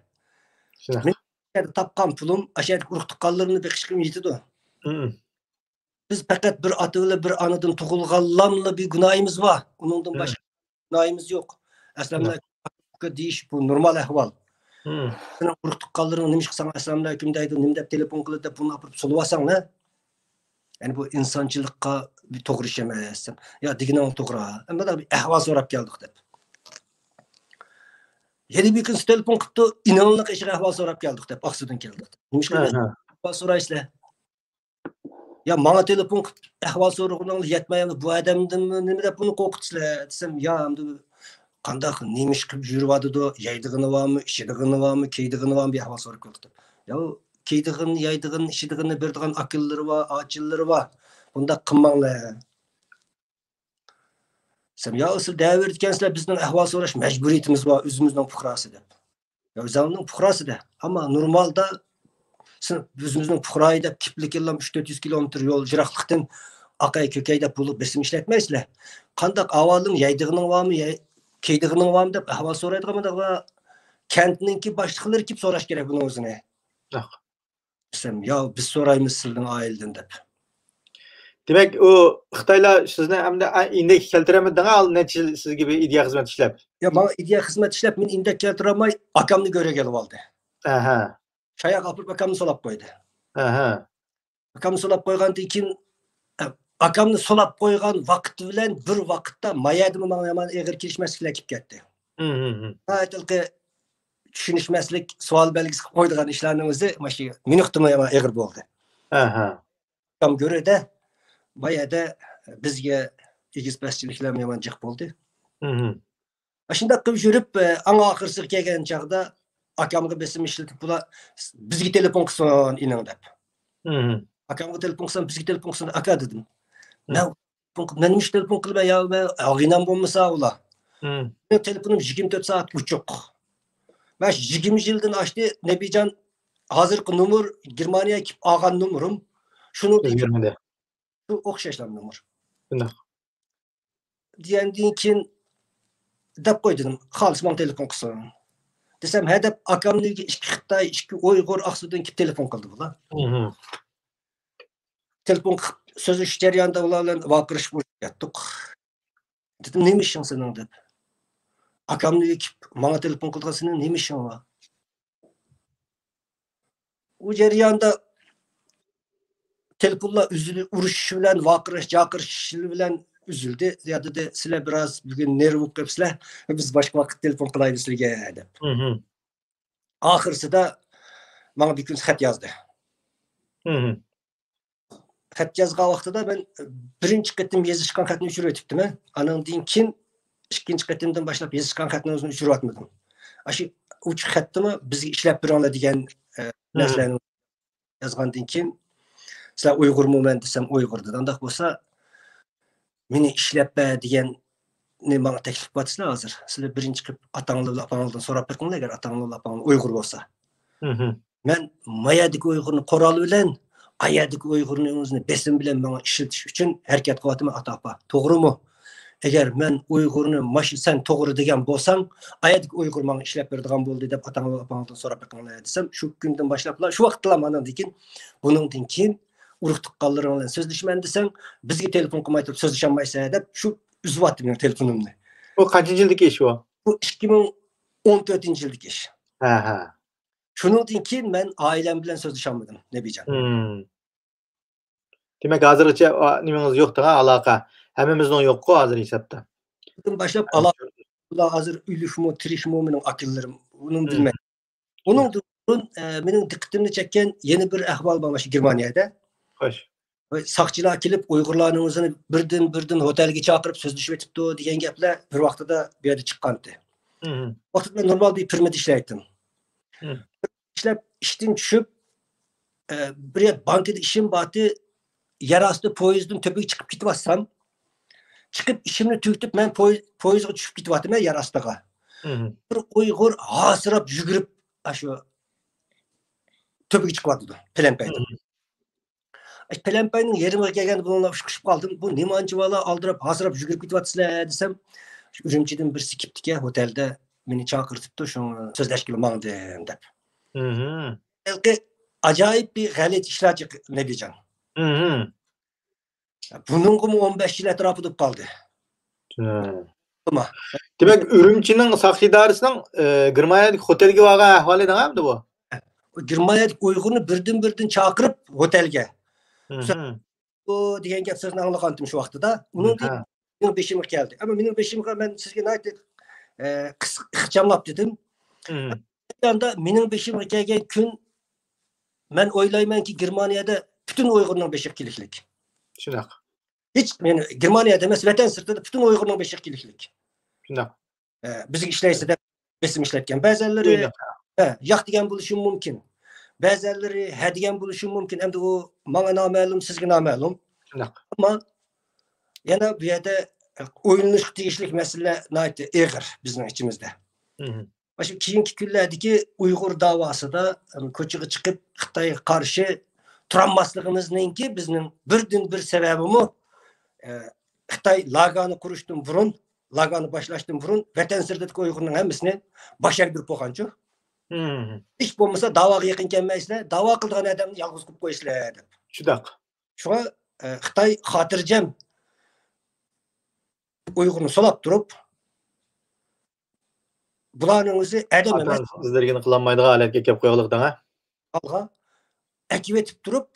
مېنىڭ ئاشۇ يەردە تاپقان پۇلۇم ئاشۇ يەردىكى ئۇرۇق تۇغقانلىرىمنى بېقىشقا يېتىدۇ. بىز پەقەت بىر ئاتا بىلەن بىر ئانىدىن تۇغۇلغانلارلا بىر گۇناھىمىز بار. ئۇنىڭدىن باشقا گۇناھىمىز يوق. ئەسلامۇئەلەيكۇم دېيىش بۇ نورمال ئەھۋال. سېنىڭ ئۇرۇق تۇغقانلىرىڭ نېمە ئىش قىلساڭ ئەسلامۇئەلەيكۇم دەيدۇ، نېمە دەپ تېلېفون قىلىدۇ دەپ بۇنى ئاپىرىپ سولىۋالساڭلار. يەنى بۇ ئىنسانچىلىققا بىر توغرا ئىش ئەمەس. يا دېگىنىڭ توغرا. ئەمما بىر ئەھۋال سوراپ كەلدۇق دەپ. يەنە بىر كۈنى تېلېفون قىپتۇ، ئىنىڭلىق ئىشىغا ئەھۋال سوراپ كەلدۇق دەپ، ئاقسۇدىن كەلدۇق دەپ. نېمىشقا ئەھۋال سورايسىلەر؟ يا ماڭا تېلېفون قىپ ئەھۋال سورىغىنىڭ يەتمەي، بۇ ئادەمدىنمۇ نېمە دەپ بۇنى قورقۇتىسىلەر دېسەم، يا ئەمدى قانداق، نېمە ئىش قىلىپ يۈرۈۋاتىدۇ، يەيدىغىنى بارمۇ، ئىچىدىغىنى بارمۇ، كىيىدىغىنى بارمۇ، بىر ئەھۋال سوراپ كەلدۇق دەپ. يا كىيىدىغىنى، يەيدىغىنى، ئىچىدىغىنى بېرىدىغان ئاكىلىرى بار، ئاچىلىرى بار. بۇنداق قىلماڭلار. دېسەم، يا سىلەر دەۋېرىدىكەنسىلەر، بىزنىڭ ئەھۋال سوراش مەجبۇرىيىتىمىز بار، ئۆزىمىزنىڭ پۇقراسى دەپ. يا ئۆزۈڭنىڭ پۇقراسى دە. ئەمما نورمالدا سىز ئۆزىمىزنىڭ پۇقرايى دەپ كىپلىكىنلام ئۈچ تۆت يۈز كىلومېتىر يول يىراقلىقتىن ئاقاي كۆكەي دەپ بولۇپ بېسىم ئىشلەتمەيسىلەر. قانداق ئەھۋالىڭ، يەيدىغىنىڭ بارمۇ، يەي-، كىيىدىغىنىڭ بارمۇ دەپ ئەھۋال سورايدىغان بۇنداق كەنتنىڭكى باشلىقلىرى كېلىپ سوراش كېرەك بۇنىڭ ئۆزىنى. دېسەم، يا بىز سورايمىز سىلىنىڭ ئائىلىدىن دەپ. دېمەك، ئۇ خىتايلار سىزنى ئەمدى ئىندەككە كەلتۈرەلمىدى دەڭە، نەچچە يىل سىز كىبى ئىدىيە خىزمەت ئىشلەپ؟ يا ماڭا ئىدىيە خىزمەت ئىشلەپ، مېنى ئىندەككە كەلتۈرەلمەي، ئاكامنى گۆرۈگە ئېلىۋالدى. ئەھە. شاياغا ئاپىرىپ ئاكامنى سولاپ قويدى. ئەھە. ئاكامنى سولاپ قويغاندىن كېيىن، ئە، ئاكامنى سولاپ قويغان ۋاقىت بىلەن بىر ۋاقىتتا ما يەردىمۇ ماڭا يامان ئېغىر كېلىشمەسلىكلەر كېلىپ كەتتى. ھىم، ھىم، ھىم. ناھايىتى ھېلىقى چۈشىنىشمەسلىك، سوئال بەلگىسى قويىدىغان ئىشلارنىڭ ئۆزى مانا شۇ مېنى ئۇقتىمۇ يامان ئېغىر بولدى. ئاكام گۆرۈدە، ما يەردە بىزگە ئېگىز-پەسچىلىكلەرمۇ يامان جىق بولدى. ھىم، ھىم. ئاشۇنداق قىلىپ يۈرۈپ، ئەڭ ئاخىرسىغا كەلگەن چاغدا ئاكامغا بېسىم ئىشلىتىپ، بۇلار بىزگە تېلېفون قىلسۇن ئىنىڭ دەپ. ھىم. ئاكامغا تېلېفون قىلسام، بىزگە تېلېفون قىلسۇن، ئاكا دېدىم. مەن تېلېفون قىلىپ، مەن نېمە ئۈچۈن تېلېفون قىلىمەن يا، مەن ئاغىنەم بولمىسا ئۇلار. مېنىڭ تېلېفونۇم يىگىرمە تۆت سائەت ئوچۇق. مانا شۇ يىگىرمە يىلدىن ئاشتى، نەبىجان، ھازىرقى نومۇر، گېرمانىيەگە كېلىپ ئالغان نومۇرۇم. شۇنىڭدىن كېيىن شۇ ئوخشاشلا نومۇر. شۇنداق. دېگەندىن كېيىن دەپ قوي دېدىم، خالىسا ماڭا تېلېفون قىلسۇن. دېسەم، ھە دەپ، ئاكامنىڭ ئۆيىگە ئىككى خىتاي، ئىككى ئۇيغۇر ئاقسۇدىن كېلىپ تېلېفون قىلدى بۇلار. تېلېفون قىلىپ سۆزلىشىش جەريانىدا ئۇلار بىلەن ۋارقىرىشىپ ئۇرۇشۇپ كەتتۇق. دېدىم، نېمە ئىشىڭ سېنىڭ دەپ. ئاكامنىڭ ئۆيىگە كېلىپ ماڭا تېلېفون قىلىدىغان، سېنىڭ نېمە ئىشىڭ بار؟ ئۇ جەرياندا تېلېفونلار ئۈزۈلۈپ، ئۇرۇشۇش بىلەن، ۋارقىراش، جارقىرىشىش بىلەن ئۈزۈلدى. يا دېدى، سىلەر بىراز بۈگۈن نېرۋا بولۇپ قېلىپسىلەر، بىز باشقا ۋاقىت تېلېفون قىلايلى سىلەرگە دەپ. ئاخىرسىدا ماڭا بىر كۈن خەت يازدى. خەت يازغان ۋاقتىدا مەن بىرىنچى قېتىم يېزىشقان خەتنى ئۆچۈرۈۋېتىپتىمەن. ئانىڭدىن كېيىن ئىككىنچى قېتىمدىن باشلاپ يېزىشقان خەتنىڭ ئۆزىنى ئۆچۈرۈۋاتمىدىم. ئاشۇ ئوچۇق خەتتىمۇ بىزگە ئىشلەپ بېرىڭلار دېگەن، ئە، نەرسىلەرنى يازغاندىن كېيىن، سىلەر ئۇيغۇرمۇ مەن دېسەم، ئۇيغۇر دېدى. ئانداق بولسا، مېنى ئىشلەپ بەر دېگەننى ماڭا تەكلىپ قىلىۋاتىسىلەر ھازىر. سىلەر بىرىنچى قىلىپ ئاتاڭلار بىلەن ئاپاڭلاردىن سوراپ بېقىڭلار، ئەگەر ئاتاڭلار بىلەن ئاپاڭلار ئۇيغۇر بولسا. مەن ما يەردىكى ئۇيغۇرنى قورال بىلەن، ئا يەردىكى ئۇيغۇرنى ئۆزىنى بېسىم بىلەن ماڭا ئىشلىتىش ئۈچۈن ھەرىكەت قىلىۋاتىمەن، ئاتا ئاپا. توغرىمۇ؟ ئەگەر مەن ئۇيغۇرنى ماش-، سەن توغرا دېگەن بولساڭ، ئا يەردىكى ئۇيغۇر ماڭا ئىشلەپ بېرىدىغان بولدى دەپ ئاتاڭلار ئاپاڭلاردىن سوراپ بېقىڭلار دېسەم، شۇ كۈندىن باشلاپلا، شۇ ۋاقىتتىلا مانا دېگىن بۇنىڭدىن كېيىن ئۇرۇق تۇغقانلىرىڭ بىلەن سۆزلىشىمەن دېسەڭ، بىزگە تېلېفون قىلماي تۇرۇپ سۆزلىشەلمەيسەن دەپ، شۇ ئۈزۈۋەتتى مېنىڭ تېلېفونۇمنى. بۇ قانچىنچى يىلدىكى ئىش بۇ؟ بۇ ئىككى مىڭ ئون تۆتىنچى يىلدىكى ئىش. ھە، ھە. شۇنىڭدىن كېيىن مەن ئائىلەم بىلەن سۆزلىشەلمىدىم، نەبىجان. دېمەك، ھازىرغىچە، ئا، نېمىڭىز يوق دەڭە، ئالاقە. ھەممىمىزنىڭ يوققۇ ھازىر ھېسابتا. بۇدىن باشلاپ ئالاقە، ھازىر ئۆلۈكمۇ، تىرىكمۇ مېنىڭ ئاكىلىرىم، ئۇنىمۇ بىلمەيمەن. ئۇنىڭدىن بۇرۇن، ئە، مېنىڭ دىققىتىمنى چەككەن يەنە بىر ئەھۋال بار، مانا شۇ گېرمانىيەدە. خوش. ساقچىلار كېلىپ، ئۇيغۇرلارنىڭ ئۆزىنى بىردىن-، بىردىن ھوتەلگە چاقىرىپ سۆزلىشىۋېتىپتۇ دېگەن گەپلەر بىر ۋاقتىدا بۇ يەردە چىققانتى. ۋاقتىدا مەن نورمال بىر فىرمىدا ئىشلەيتتىم. ئىشلەپ، ئىشتىن چۈشۈپ، ئە، بىر يەر بانكىدا ئىشىم بارتى، يەر ئاستى پويىزدىن تۆپىگە چىقىپ كېتىۋاتسام، چىقىپ ئىشىمنى تۈگىتىپ، مەن پوي-، پويىزغا چۈشۈپ كېتىۋاتىمەن يەر ئاستىغا. بىر ئۇيغۇر ھاسىراپ يۈگۈرۈپ، ئاشۇ تۆپىگە چىقىۋاتىدۇ، پەلەمپەيدىن. پەلەمپەينىڭ يېرىمىغا كەلگەندە بۇنىڭ بىلەن ئۇچرىشىپ قالدىم. بۇ نېمانچە بالا ئالدىراپ، ھاسىراپ يۈگۈرۈپ كېتىۋاتىسىلەر دېسەم، شۇ ئۈرۈمچىدىن بىرسى كېپتىكەن ھوتەلدە، مېنى چاقىرتىپتۇ، شۇڭا سۆزلەشكىلى ماڭدىم دەپ. ھېلىقى ئاجايىپ بىر غەلىتە ئىشلار چىق-، نەبىجان. بۇنىڭغىمۇ ئون بەش يىل ئەتراپىدا بولۇپ قالدى. دېمەك، ئۈرۈمچىنىڭ ساقچى ئىدارىسىنىڭ، ئە، گېرمانىيەدىكى خوتەلگە بارغان ئەھۋالى دەڭە ئەمدى بۇ؟ گېرمانىيەدىكى ئۇيغۇرنى بىردىن-بىردىن چاقىرىپ خوتەلگە. بۇ دېگەن گەپ سۆزنى ئاڭلىغانتىم شۇ ۋاقتىدا. ئۇنىڭدىن مېنىڭ بېشىمغا كەلدى. ئەمما مېنىڭ بېشىمغا مەن سىزگە ناھايىتى، ئە، قىسقا ئىخچاملاپ دېدىم. ئەمدى مېنىڭ بېشىمغا كەلگەن كۈن، مەن ئويلايمەنكى، گېرمانىيەدە پۈتۈن ئۇيغۇرنىڭ بېشىغا كېلىشلىك. شۇنداق. ھېچ، يەنى گېرمانىيەدە ئەمەس، ۋەتەن سىرتىدا پۈتۈن ئۇيغۇرنىڭ بېشىغا كېلىشلىك. شۇنداق. ئە، بىزگە ئىشلەيسىز دەپ بېسىم ئىشلەتكەن. بەزەنلىرى، شۇنداق. ھە، ياق دېگەن بولۇشى مۇمكىن. بەزەنلىرى ھە دېگەن بولۇشى مۇمكىن. ئەمدى ئۇ ماڭا نامەلۇم، سىزگە نامەلۇم. شۇنداق. ئەمما يەنە بۇ يەردە ئويلىنىشقا تېگىشلىك مەسىلىلەر ناھايىتى ئېغىر بىزنىڭ ئىچىمىزدە. مانا شۇ كېيىنكى كۈنلەردىكى ئۇيغۇر داۋاسىدا، ئەم، كوچىغا چىقىپ خىتايغا قارشى تۇرالماسلىقىمىزنىڭكى بىزنىڭ بىردىنبىر سەۋەبىمۇ، ئە، خىتاي لاگېرنى قۇرۇشتىن بۇرۇن، لاگېرنى باشلاشتىن بۇرۇن ۋەتەن سىرتىدىكى ئۇيغۇرنىڭ ھەممىسىنى باش ئەگدۈرۈپ قويغانچۇ. ھېچ بولمىسا داۋاغا يېقىن كەلمەيسىلەر، داۋا قىلىدىغان ئادەمنى يالغۇز قىلىپ قويىسىلەر دەپ. شۇنداق. شۇڭا، ئە، خىتاي خاتىرجەم ئۇيغۇرنى سولاپ تۇرۇپ، بۇلارنىڭ ئۆزى ئادەم ئەمەس. ئىزدىرگىنى قىلالمايدىغان ھالەتكە كەپ قويغانلىقىڭ، ھە؟ ئالغا ئەكىۋېتىپ تۇرۇپ،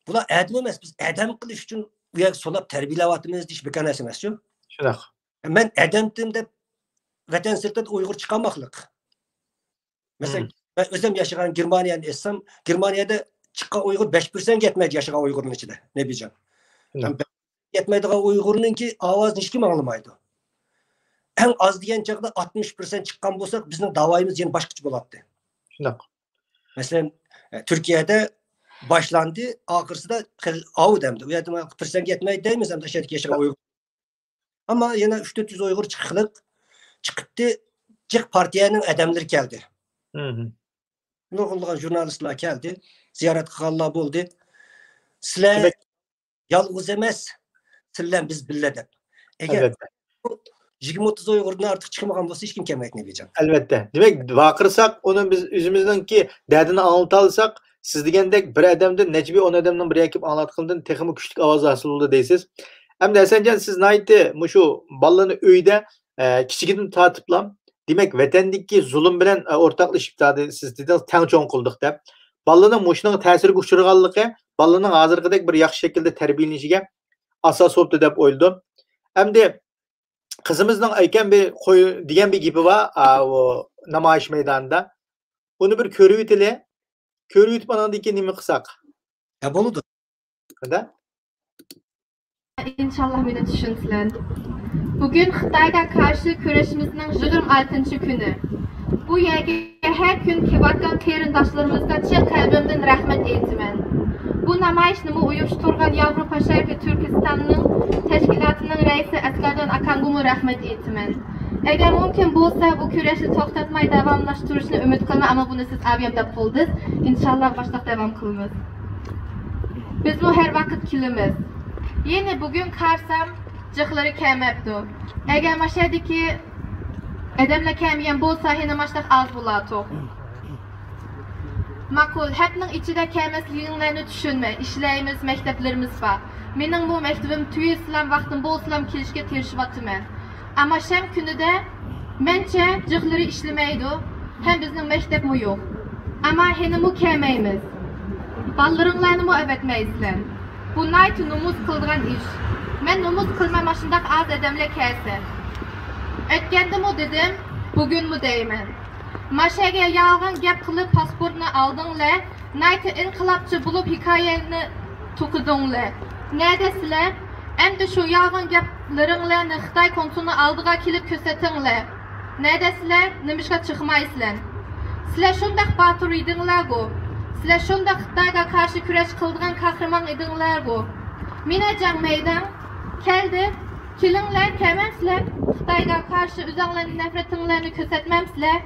بۇلار ئادەم ئەمەس، بىز ئادەم قىلىش ئۈچۈن ئۇ يەرگە سولاپ تەربىيەلەۋاتىمىز دېيىش بىكار نەرسە ئەمەسچۇ؟ شۇنداق. مەن ئادەمدىم دەپ ۋەتەن سىرتىدا ئۇيغۇر چىقارماقلىق. مەسىلەن، مەن ئۆزۈم ياشىغان گېرمانىيەنى ئېيتسام، گېرمانىيەدە چىققان ئۇيغۇر بەش پىرسەنتكە يەتمەيدۇ ياشىغان ئۇيغۇرنىڭ ئىچىدە، نەبىجان. يەتمەيدىغان ئۇيغۇرنىڭكى ئاۋازىنى ھېچكىم ئاڭلىمايدۇ. ئەڭ ئاز دېگەن چاغدا ئاتمىش پىرسەنت چىققان بولساق، بىزنىڭ داۋايىمىز يەنە باشقىچە بولاتتى. شۇنداق. مەسىلەن، ئە، تۈركىيەدە باشلاندى، ئاخىرسىدا خېلى ئاۋۇ دەمدى. ئۇ يەردە پىرسەنتكە يەتمەيدۇ دەيمىز، ئەمدى ئاشۇ يەردىكى ياشىغان ئۇيغۇر. ئەمما يەنە ئۈچ تۆت يۈز ئۇيغۇر چىقىقلىق چىقىپتى، جىق پارتىيەنىڭ ئادەملىرى كەلدى. نۇرغۇنلىغان ژۇرنالىستلار كەلدى، زىيارەت قىلغانلار بولدى. سىلەر يالغۇز ئەمەس، سىلەر بىلەن بىز بىللە دەپ. ئەگەر يىگىرمە ئوتتۇز ئۇيغۇردىن ئارتۇق چىقمىغان بولسا، ھېچكىم كەلمەيتتى، نەبىجان. ئەلۋەتتە. دېمەك، ۋارقىرىساق، ئۇنى بىز ئۆزىمىزنىڭكى دەردىنى ئاڭلىتالىساق، سىز دېگەندەك بىر ئادەمدىن نەچچە بىر ئون ئادەمنىڭ بىرىگە كېلىپ ئاڭلاتقىنىدىن تېخىمۇ كۈچلۈك ئاۋاز ھاسىل بولىدۇ دەيسىز. ئەمدى ھەسەنجان، سىز ناھايىتى مۇشۇ بالىلارنى ئۆيدە، ئە، كىچىكىدىن تارتىپلا، دېمەك، ۋەتەندىكى زۇلۇم بىلەن، ئە، ئورتاقلىشىپ، زادى سىز دېدىڭىز، تەڭ چوڭ قىلدۇق دەپ. بالىلارنىڭ مۇشۇنىڭ تەسىرىگە ئۇچرىغانلىقى، بالىلارنىڭ ھازىرقىدەك بىر ياخشى شەكىلدە تەربىيەلىنىشىگە ئاساس بوپتۇ دەپ ئويلىدىم. ئەمدى قىزىمىزنىڭ ئەيكەن بىر قوي-، دېگەن بىر گېپى بار، ئا، ئۇ نامايىش مەيدانىدا. ئۇنى بىر كۆرۈۋېتىلى. كۆرۈۋېتىپ، ئاناندىن كېيىن نېمە قىلساق؟ ھە، بولىدۇ. قانداق؟ ئىنشاللا مېنى چۈشىنىسىلەر. بۈگۈن خىتايغا قارشى كۈرىشىمىزنىڭ يىگىرمە ئالتىنچى كۈنى. بۇ يەرگە ھەر كۈن كېلىۋاتقان قېرىنداشلىرىمىزغا چىن قەلبىمدىن رەھمەت ئېيتىمەن. بۇ نامايىشنىمۇ ئۇيۇشتۇرغان ياۋروپا شەرقىي تۈركىستاننىڭ تەشكىلاتىنىڭ رەئىسى ئەسقەردان ئاكامغىمۇ رەھمەت ئېيتىمەن. ئەگەر مۇمكىن بولسا، بۇ كۈرەشنى توختاتماي داۋاملاشتۇرۇشنى ئۈمىد قىلىمەن، ئەمما بۇنى سىز ئاۋۇ يەردە دەپ بولدىڭىز. ئىنشاللا باشلاپ داۋام قىلىمىز. بىزمۇ ھەر ۋاقىت كېلىمىز. يەنە بۈگۈن قارىسام، جىقلىرى كەلمەپتۇ. ئەگەر ماشۇ يەردىكى ئادەملەر كەلمىگەن بولسا، يەنە ماشۇنداق ئاز بولاتتۇق. ماقۇل، ھەپتىنىڭ ئىچىدە كەلمەسلىكىڭلارنى چۈشىنىمەن. ئىشلەيمىز، مەكتەپلىرىمىز بار. مېنىڭمۇ مەكتىۋىم تۈگىسىلەم، ۋاقتىم بولسىلەم كېلىشكە تىرىشىۋاتىمەن. ئەمما شەم كۈنىدە مەنچە جىقلىرى ئىشلىمەيدۇ ھەم بىزنىڭ مەكتەپمۇ يوق. ئەمما ھېلىمۇ كەلمەيمىز. بالىلىرىڭلارنىمۇ ئەۋەتمەيسىلەر. بۇ ناھايىتى نومۇس قىلىدىغان ئىش. مەن نومۇس قىلماي ماشۇنداق ئاز ئادەملەر كەلسە. ئۆتكەندىمۇ دېدىم، بۈگۈنمۇ دەيمەن. ماشەگە يالغان گەپ قىلىپ پاسپورتنى ئالدىڭلار، ناھايىتى ئىنقىلابچى بولۇپ ھېكايەنى توقۇدۇڭلار. نەدە سىلەر؟ ئەمدى شۇ يالغان گەپلىرىڭلارنى خىتاي كونسۇلىنىڭ ئالدىغا كېلىپ كۆرسىتىڭلار. نەدە سىلەر؟ نېمىشقا چىقمايسىلەر؟ سىلەر شۇنداق باتۇر ئىدىڭلارغۇ. سىلەر شۇنداق خىتايغا قارشى كۈرەش قىلىدىغان قەھرىمان ئىدىڭلارغۇ. مىنە جاڭ مەيداڭ كەلدى. كېلىڭلار، كەلمەمسىلەر؟ خىتايغا قارشى ئۆزۈڭلارنىڭ نەپرىتىڭلارنى كۆرسەتمەمسىلەر؟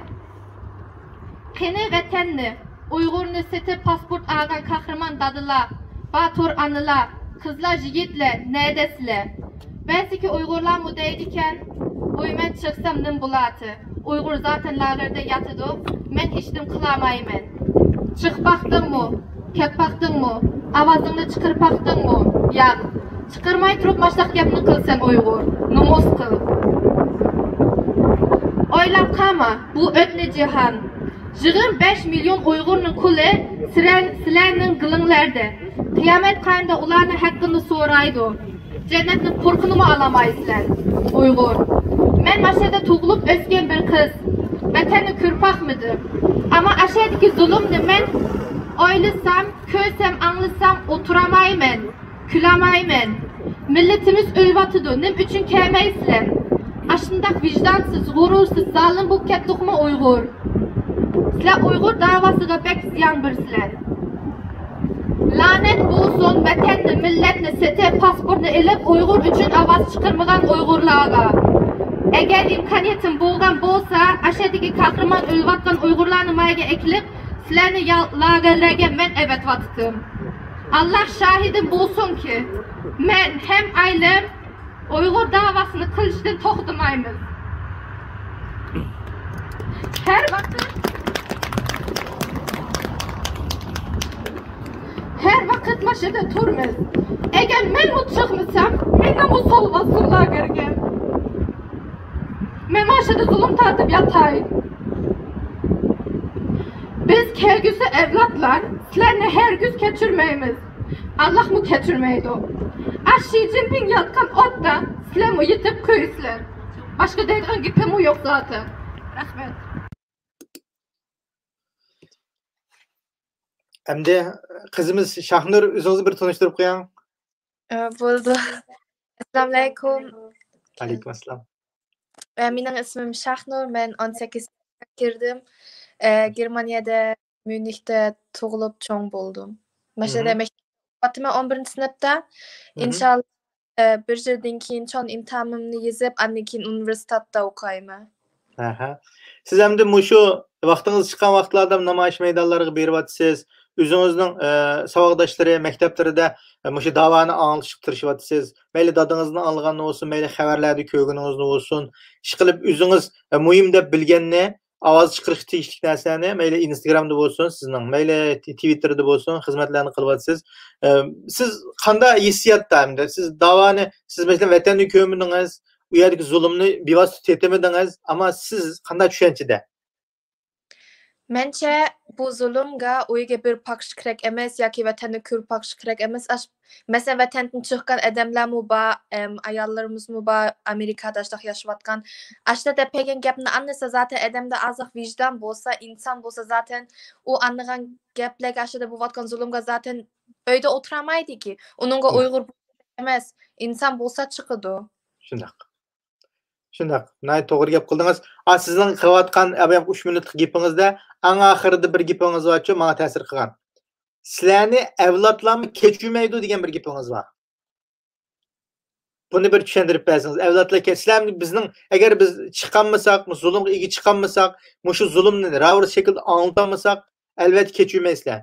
قېنى ۋەتەننى، ئۇيغۇرنى سېتىپ پاسپورت ئالغان قەھرىمان دادىلار، باتۇر ئانىلار، قىزلار، يىگىتلەر، نەدە سىلەر؟ بەزىكى ئۇيغۇرلارمۇ دەيدىكەن، ۋوي مەن چىقسام نېمە بولاتتى؟ ئۇيغۇر زاتەن لاگېردا ياتىدۇ، مەن ھېچنېمە قىلالمايمەن. چىقىپ باقتىڭمۇ؟ كەپ باقتىڭمۇ؟ ئاۋازىڭنى چىقىرىپ باقتىڭمۇ؟ ياق. چىقىرماي تۇرۇپ ماشۇنداق گەپنى قىلىسەن ئۇيغۇر. نومۇس قىل. ئويلاپ قارىما، بۇ ئۆتنە جاھان. يىگىرمە بەش مىليون ئۇيغۇرنىڭ قولى سىلەر، سىلەرنىڭ قېنىڭلاردا. قىيامەت قاندا ئۇلارنىڭ ھەققىنى سورايدۇ. جەننەتنىڭ پۇرىقىنىمۇ ئالالمايسىلەر، ئۇيغۇر. مەن ماشۇ يەردە تۇغۇلۇپ ئۆسكەن بىر قىز. ۋەتەننى كۆرۈپ باقمىدىم. ئەمما ئەشەدىكى زۇلۇمنى مەن ئويلىسام، كۆرسەم، ئاڭلىسام ئولتۇرالمايمەن، كۈلەلمەيمەن. مىللىتىمىز ئۆلۈۋاتىدۇ، نېمە ئۈچۈن كەلمەيسىلەر؟ ئاشۇنداق ۋىجدانسىز، غۇرۇرسىز، زالىم بولۇپ كەتتۇقمۇ ئۇيغۇر؟ سىلەر ئۇيغۇر داۋاسىغا بەك زىيان بېرىسىلەر. لەنەت بولسۇن ۋەتەننى، مىللەتنى سېتىپ، پاسپورتنى ئېلىپ، ئۇيغۇر ئۈچۈن ئاۋاز چىقارمىغان ئۇيغۇرلارغا. ئەگەر ئىمكانىيىتىم بولغان بولسا، ئەشەدىكى قەھرىمان ئۆلۈۋاتقان ئۇيغۇرلارنى مايگە ئەكېلىپ، سىلەرنى يا-، لاگېرلەرگە مەن ئەۋەتىۋاتىتتىم. ئاللاھ شاھىدىم بولسۇنكى، مەن ھەم ئائىلەم ئۇيغۇر داۋاسىنى قىلىشتىن توختىمايمىز. ھەر ۋاقىت، ھەر ۋاقىت ماشىنىدا تۇرىمىز. ئەگەر مەنمۇ چىقمىسام، مېنىمۇ سالماسسىڭلار گەرگە. مەن ماشىنىدا زۇلۇم تارتىپ ياتاي. بىز كەلگۈسى ئەۋلادلار سىلەرنى ھەرگىز كەچۈرمەيمىز. ئاللاھمۇ كەچۈرمەيدۇ. ئا شى جىنپىڭ ياتقان ئوتتا سىلەرمۇ يېتىپ كۆيىسىلەر. باشقا دەيدىغان گېپىممۇ يوق زاتەن. رەھمەت. ئەمدى قىزىمىز شاھنۇر، ئۆزىڭىزنى بىر تونۇشتۇرۇپ قويۇڭ. ئە، بولىدۇ. ئەسسالامۇئەلەيكۇم. ئەلەيكۇم ئەسسالام. ئە، مېنىڭ ئىسمىم شاھنۇر، مەن ئون سەككىز ياشقا كىردىم. ئە، گېرمانىيەدە، ميۇنختا تۇغۇلۇپ چوڭ بولدۇم. ماشىنىدا مەكتەپتە ئوقۇۋاتىمەن، ئون بىرىنچى سىنىپتا. مھم. ئىنشاللا، ئە، بىر يىلدىن كېيىن چوڭ ئىمتىھانىمنى يېزىپ، ئاندىن كېيىن ئۇنىۋېرسىتېتتا ئوقۇيمەن. ئەھە. سىز ئەمدى مۇشۇ ۋاقتىڭىز چىققان ۋاقىتلاردا نامايىش مەيدانلىرىغا بېرىۋاتىسىز. ئۆزىڭىزنىڭ، ئە، ساۋاقداشلىرى، مەكتەپلىرىدە، ئە، مۇشۇ داۋانى ئاڭلىتىشقا تىرىشىۋاتىسىز. مەيلى دادىڭىزدىن ئاڭلىغاندا بولسۇن، مەيلى خەۋەرلەردە كۆرگىنىڭىزدە بولسۇن. ئىشقىلىپ ئۆزىڭىز، ئە، مۇھىم دەپ بىلگەننى، ئاۋاز چىقىرىشقا تېگىشلىك نەرسىلەرنى، مەيلى ئىنستاگرامدا بولسۇن سىزنىڭ، مەيلى تى-، تىۋىتتېردا بولسۇن، خىزمەتلەرنى قىلىۋاتىسىز. ئە، سىز قانداق ھېسسىياتتا ئەمدى؟ سىز داۋانى، سىز مەسىلەن، ۋەتەننى كۆرمىدىڭىز، ئۇ يەردىكى زۇلۇمنى بىۋاسىتە تېتىمىدىڭىز، ئەمما سىز قانداق چۈشەنچىدە؟ مەنچە، بۇ زۇلۇمغا ئۇيغۇرغا بېرىپ باقىش كېرەك ئەمەس ياكى ۋەتەننى كۆرۈپ باقىش كېرەك ئەمەس. ئاش-، مەسىلەن، ۋەتەندىن چىققان ئادەملەرمۇ بار، ئەم، ئاياللىرىمىزمۇ بار، ئامېرىكادا ئاشۇنداق ياشاۋاتقان. ئاشۇنداق دەپ بەرگەن گەپنى ئاڭلىسا، زاتەن ئادەمدە ئازراق ۋىجدان بولسا، ئىنسان بولسا، زاتەن ئۇ ئاڭلىغان گەپلەرگە، ئاشۇنداق بولۇۋاتقان زۇلۇمغا زاتەن ئۆيدە ئولتۇرالمايدىكى. ئۇنىڭغا ئۇيغۇر ئەمەس، ئىنسان بولسا چىقىدۇ. شۇنداق. شۇنداق، ناھايىتى توغرا گەپ قىلدىڭىز. ئا، سىزنىڭ قىلىۋاتقان ئەبەيەم ئۈچ مىنۇتلۇق گېپىڭىزدە ئەڭ ئاخىرىدا بىر گېپىڭىز بارچۇ، ماڭا تەسىر قىلغان. سىلەرنى ئەۋلادلارمۇ كەچۈرمەيدۇ دېگەن بىر گېپىڭىز بار. بۇنى بىر چۈشەندۈرۈپ بەرسىڭىز. ئەۋلادلار كە-، سىلەرنى بىزنىڭ، ئەگەر بىز چىقالمىساق، زۇلۇمغا ئىگە چىقالمىساق، مۇشۇ زۇلۇمنى راۋۇرۇس شەكىلدە ئاڭلىتالمىساق، ئەلۋەتتە كەچۈرمەيسىلەر.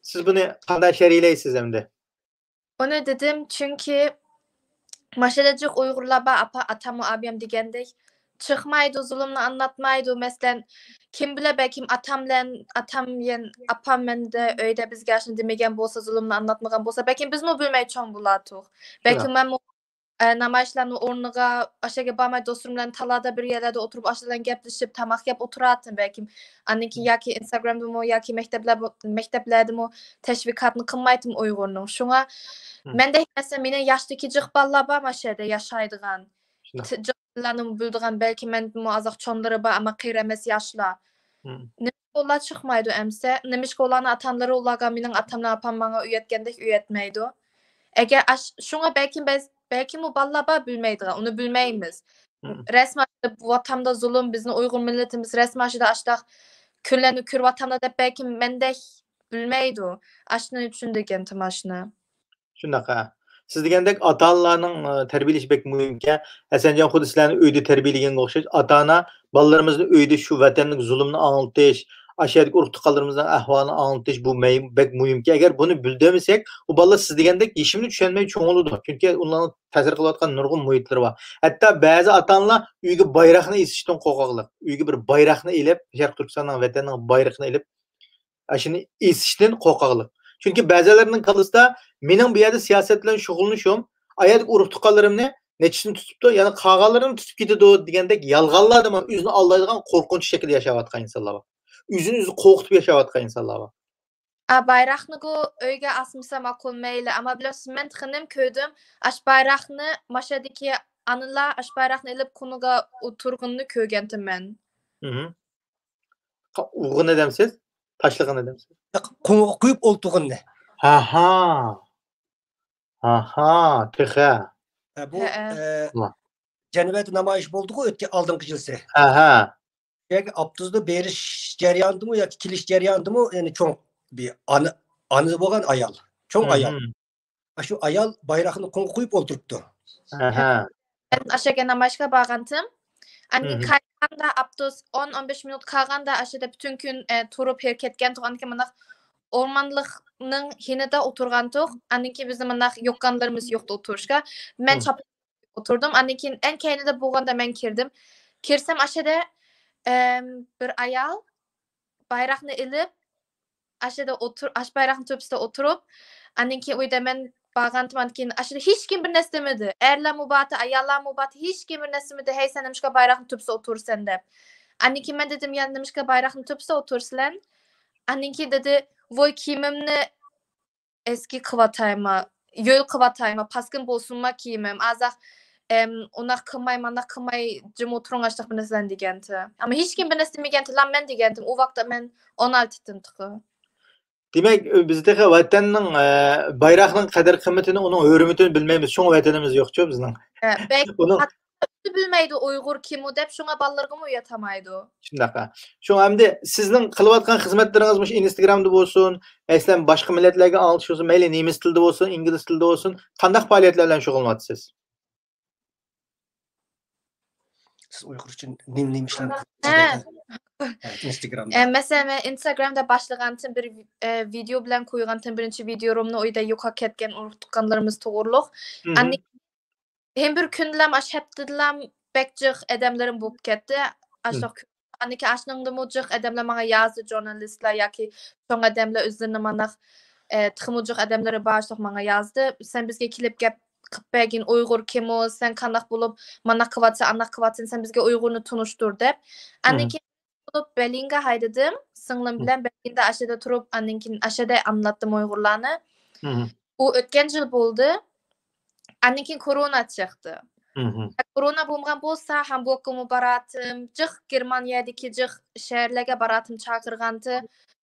سىز بۇنى قانداق شەرھلەيسىز ئەمدى؟ ئۇنى دېدىم، چۈنكى ماشىنىدا جىق ئۇيغۇرلار بار، ئاپا، ئاتاممۇ ئابىيەم دېگەندەك چىقمايدۇ، زۇلۇمنى ئاڭلاتمايدۇ. مەسىلەن، كىم بىلە، بەلكىم ئاتام بىلەن، ئاتام يەن-، ئاپام مەندە ئۆيدە بىزگە ئاشۇنى دېمىگەن بولسا، زۇلۇمنى ئاڭلاتمىغان بولسا، بەلكىم بىزمۇ بىلمەي چوڭ بولاتتۇق. بەلكىم مەنمۇ ئە، نامايىشلارنىڭ ئورنىغا ئاشۇ يەرگە بارماي، دوستلىرىم بىلەن تالادا بىر يەرلەردە ئولتۇرۇپ، ئاشۇلار بىلەن گەپلىشىپ، تاماق يەپ ئولتۇراتتىم بەلكىم. ئاندىن كېيىن ياكى ئىنستاگرامدىمۇ ياكى مەكتەپلەر بو-، مەكتەپلەردىمۇ تەشۋىقاتنى قىلمايتتىم ئۇيغۇرنىڭ. شۇڭا مەندەك، مەسىلەن، مېنىڭ ياشتىكى جىق بالىلار بار مانا شۇ يەردە ياشايدىغان. شۇنداق. ت-، جىق بالىلارنىمۇ بىلىدىغان، بەلكىم مەندىنمۇ ئازراق چوڭلىرى بار، ئەمما قېرى ئەمەس ياشلار. نېمىشقا ئۇلار چىقمايدۇ ئەمسە؟ نېمىشقا ئۇلارنىڭ ئاتا-ئانىلىرى ئۇلارغا مېنىڭ ئاتامنى ئاپام ماڭا ئۆگەتكەندەك ئۆگەتمەيدۇ؟ ئەگەر ئاش-، شۇڭا بەلكىم بەز-، بەلكىم ئۇ بالىلار بار بىلمەيدىغان، ئۇنى بىلمەيمىز. رەسمىي ۋاتاندا زۇلۇم، بىزنىڭ ئۇيغۇر مىللىتىمىز رەسمىي ئاشۇنداق، ئاشۇنداق كۈنلەرنى كۆرۈۋاتامدا دەپ بەلكىم مەندەك بىلمەيدۇ. ئاشۇنى چۈشەندۈرگەنتىم ئاشۇنى. شۇنداق، ھە. سىز دېگەندەك ئاتا-ئانىلارنىڭ، ئە، تەربىيەلىشى بەك مۇھىمكەن. ھەسەنجان خۇددى سىلەرنى ئۆيدە تەربىيەلىگەنگە ئوخشاش، ئاتا-ئانا بالىلىرىمىزنى ئۆيدە شۇ ۋەتەندىكى زۇلۇمنى ئاڭلىتىش، ئاشۇ يەردىكى ئۇرۇق-تۇغقانلىرىمىزنىڭ ئەھۋالىنى ئاڭلىتىش، بۇ مەي-، بەك مۇھىمكەن. ئەگەر بۇنى بىلدۈرمىسەك، ئۇ بالىلار سىز دېگەندەك ھېچنېمىنى چۈشەنمەي چوڭ بولىدۇ. چۈنكى ئۇلارنىڭ تەسىر قىلىۋاتقان نۇرغۇن مۇھىتلىرى بار. ھەتتا بەزى ئاتا-ئانىلار ئۆيگە بايراقنى ئېسىشتىن قورقاقلىق. ئۆيگە بىر بايراقنى ئېلىپ، شەرقىي تۈركىستاننىڭ ۋەتەننىڭ بايرىقىنى ئېلىپ، ئاشۇنى ئېسىشتىن قورقاقلىق. چۈنكى بەزىلەرنىڭ كاللىسىدا، مېنىڭ بۇ يەردە سىياسەت بىلەن شۇغۇللىنىشىم، ئايەردىكى ئۇرۇق-تۇغقانلىرىمنى نەچچىسىنى تۇتۇپتۇ، يەنە قالغانلىرىنى تۇتۇپ كېتىدۇ دېگەندەك يالغانلاردىمۇ ئۆزىنى ئالدايدىغان قورقۇنچ شەكىلدە ياشاۋاتقان ئىنسانلار بار. ئۆزىنى ئۆزى قورقۇتۇپ ياشاۋاتقان ئىنسانلار بار. ئا، بايراقنىغۇ ئۆيگە ئاسمىسا ماقۇل، مەيلى. ئەمما بىلەمسىز، مەن تېخى نېمە كۆردۈم؟ ئاشۇ بايراقنى ماشىنىدىكى ئانىلار ئاش بايراقنى ئېلىپ، قۇمغا ئولتۇرغىنىنى كۆرگەنتىم مەن. مھم. قا-، ئۇرغىنى دەمسىز؟ تاشلىغىنى دەمسىز؟ قۇمغا قويۇپ ئولتۇرغىنىنى. ھاھا. ھاھا، تېخى. ھە، بۇ ھەئە. ئە، ۋاھ. جەنۋەدە نامايىش بولدىغۇ ئۆتكەن ئالدىنقى يىلسى. ھەھە. شۇ يەرگە ئاپتوبۇستا بېرىش جەريانىدىمۇ ياكى كېلىش جەريانىدىمۇ، يەنى چوڭ بىر ئانا، ئانا بولغان ئايال، چوڭ ئايال. مھم. شۇ ئايال بايراقنى قۇمغا قويۇپ ئولتۇرۇپتۇ. ھەھە. مەن ئاشۇ يەرگە نامايىشقا بارغانتىم. ئاندىن مھم. كەينىدە ئاپتوبۇس ئون، ئون بەش مىنۇت قالغاندا ئاشۇ يەردە پۈتۈن كۈن، ئە، تۇرۇپ ھېرىپ كەتكەنتۇق. ئاندىن كېيىن مانا ئورمانلىقنىڭ يېنىدا ئولتۇرغانتۇق. ئاندىن كېيىن بىزنىڭ مانا يوقانلىرىمىز يوقتى ئولتۇرۇشقا. مەن مم. چاپلىق ئولتۇردۇم. ئاندىن كېيىن ئەڭ كەينىدە بولغاندا مەن كىردىم. كىرسەم ئاشۇ يەردە، ئەم، بىر ئايال بايراقنى ئېلىپ، ئاشۇ يەردە ئولتۇر-، ئاشۇ بايراقنىڭ تۆپىسىدە ئولتۇرۇپ، ئاندىن كېيىن ئۇ يەردە مەن بارغانتىم، ئاندىن كېيىن ئاشۇ يەردە ھېچكىم بىر نەرسە دېمىدى. ئەرلەرمۇ بارتى، ئاياللارمۇ بارتى، ھېچكىم بىر نەرسە دېمىدى، ھەي، سەن نېمىشقا بايراقنىڭ تۆپىسىدە ئولتۇرىسەن دەپ. ئاندىن كېيىن مەن دېدىم، يا نېمىشقا بايراقنىڭ تۆپىسىدە ئولتۇرىسىلەن؟ ئاندىن كېيىن دېدى، ۋوي، كىيىمىمنى ئەسكى قىلىۋاتايما، يۆل قىلىۋاتايما، پاسكىنا بولسۇنما كىيىمىم، ئازاق، ئەم، ئۇنداق قىلماي، مانداق قىلماي، جىم ئولتۇرۇڭ، ئاشۇنداق بىر نەرسىلەرنى دېگەنتى. ئەمما ھېچكىم بىر نەرسە دېمىگەنتى، لا مەن دېگەنتىم، ئۇ ۋاقىتتا مەن ئون ئالتە ئىدىم تېخى. دېمەك، بىز تېخى ۋەتەننىڭ، ئە، بايراقنىڭ قەدىر-قىممىتىنى، ئۇنىڭ ھۆرمىتىنى بىلمەيمىز. شۇڭا ۋەتىنىمىز يوقچۇ بىزنىڭ. ھە، بەك ئۇنىڭ بىلمەيدۇ ئۇيغۇر كىمۇ دەپ، شۇڭا بالىلىرىغىمۇ ئۆگەتەلمەيدۇ. شۇنداق، ھە. شۇڭا ئەمدى سىزنىڭ قىلىۋاتقان خىزمەتلىرىڭىز مۇشۇ ئىنستاگرامدا بولسۇن، مەسىلەن، باشقا مىللەتلەرگە ئاڭلىتىش بولسۇن، مەيلى نېمىس تىلىدا بولسۇن، ئىنگلىز تىلىدا بولسۇن، قانداق پائالىيەتلەر بىلەن شۇغۇللىنىۋاتىسىز؟ سىز ئۇيغۇر ئۈچۈن نېمە، نېمە ئىشلارنى ھە. ئىنستاگرامدا. ئە، مەسىلەن، مەن ئىنستاگرامدا باشلىغانتىم بىر ۋى-، ئە، ۋىدېئو بىلەن قويغانتىم، بىرىنچى ۋىدېئومنى، ئۇ يەردە يوقاپ كەتكەن ئۇرۇق تۇغقانلىرىمىز توغرۇلۇق. مھم. ئاندىن ھېم بىر كۈندىلام، ئاش ھەپتىدىلام بەك جىق ئادەملىرىم بولۇپ كەتتى. ئاشۇ ئاندىكى ئاشنىڭدىمۇ جىق ئادەملەر ماڭا يازدى، ژۇرنالىستلار ياكى چوڭ ئادەملەر ئۆزلىرىنى مانداق، ئە، تېخىمۇ جىق ئادەملىرى بار، ئاشۇنداق ماڭا يازدى. سەن بىزگە كېلىپ گەپ قىلىپ بەرگىن، ئۇيغۇر كىمۇ، سەن قانداق بولۇپ مانداق قىلىۋاتىسەن، ئانداق قىلىۋاتىسەن، سەن بىزگە ئۇيغۇرنى تونۇشتۇر دەپ. ئاندىن كېيىن بولۇپ بەرلىنگە ھايدىدىم. سىڭلىم بىلەن بەرلىندە ئاشۇ يەردە تۇرۇپ، ئاندىن كېيىن ئاشۇ يەردە ئاڭلاتتىم ئۇيغۇرلارنى. ئۇ ئۆتكەن يىل بولدى. ئاندىن كېيىن كورونا چىقتى. كورونا بولمىغان بولسا، ھامبورگقىمۇ باراتتىم، جىق گېرمانىيەدىكى جىق شەھەرلەرگە باراتتىم، چاقىرغانتى.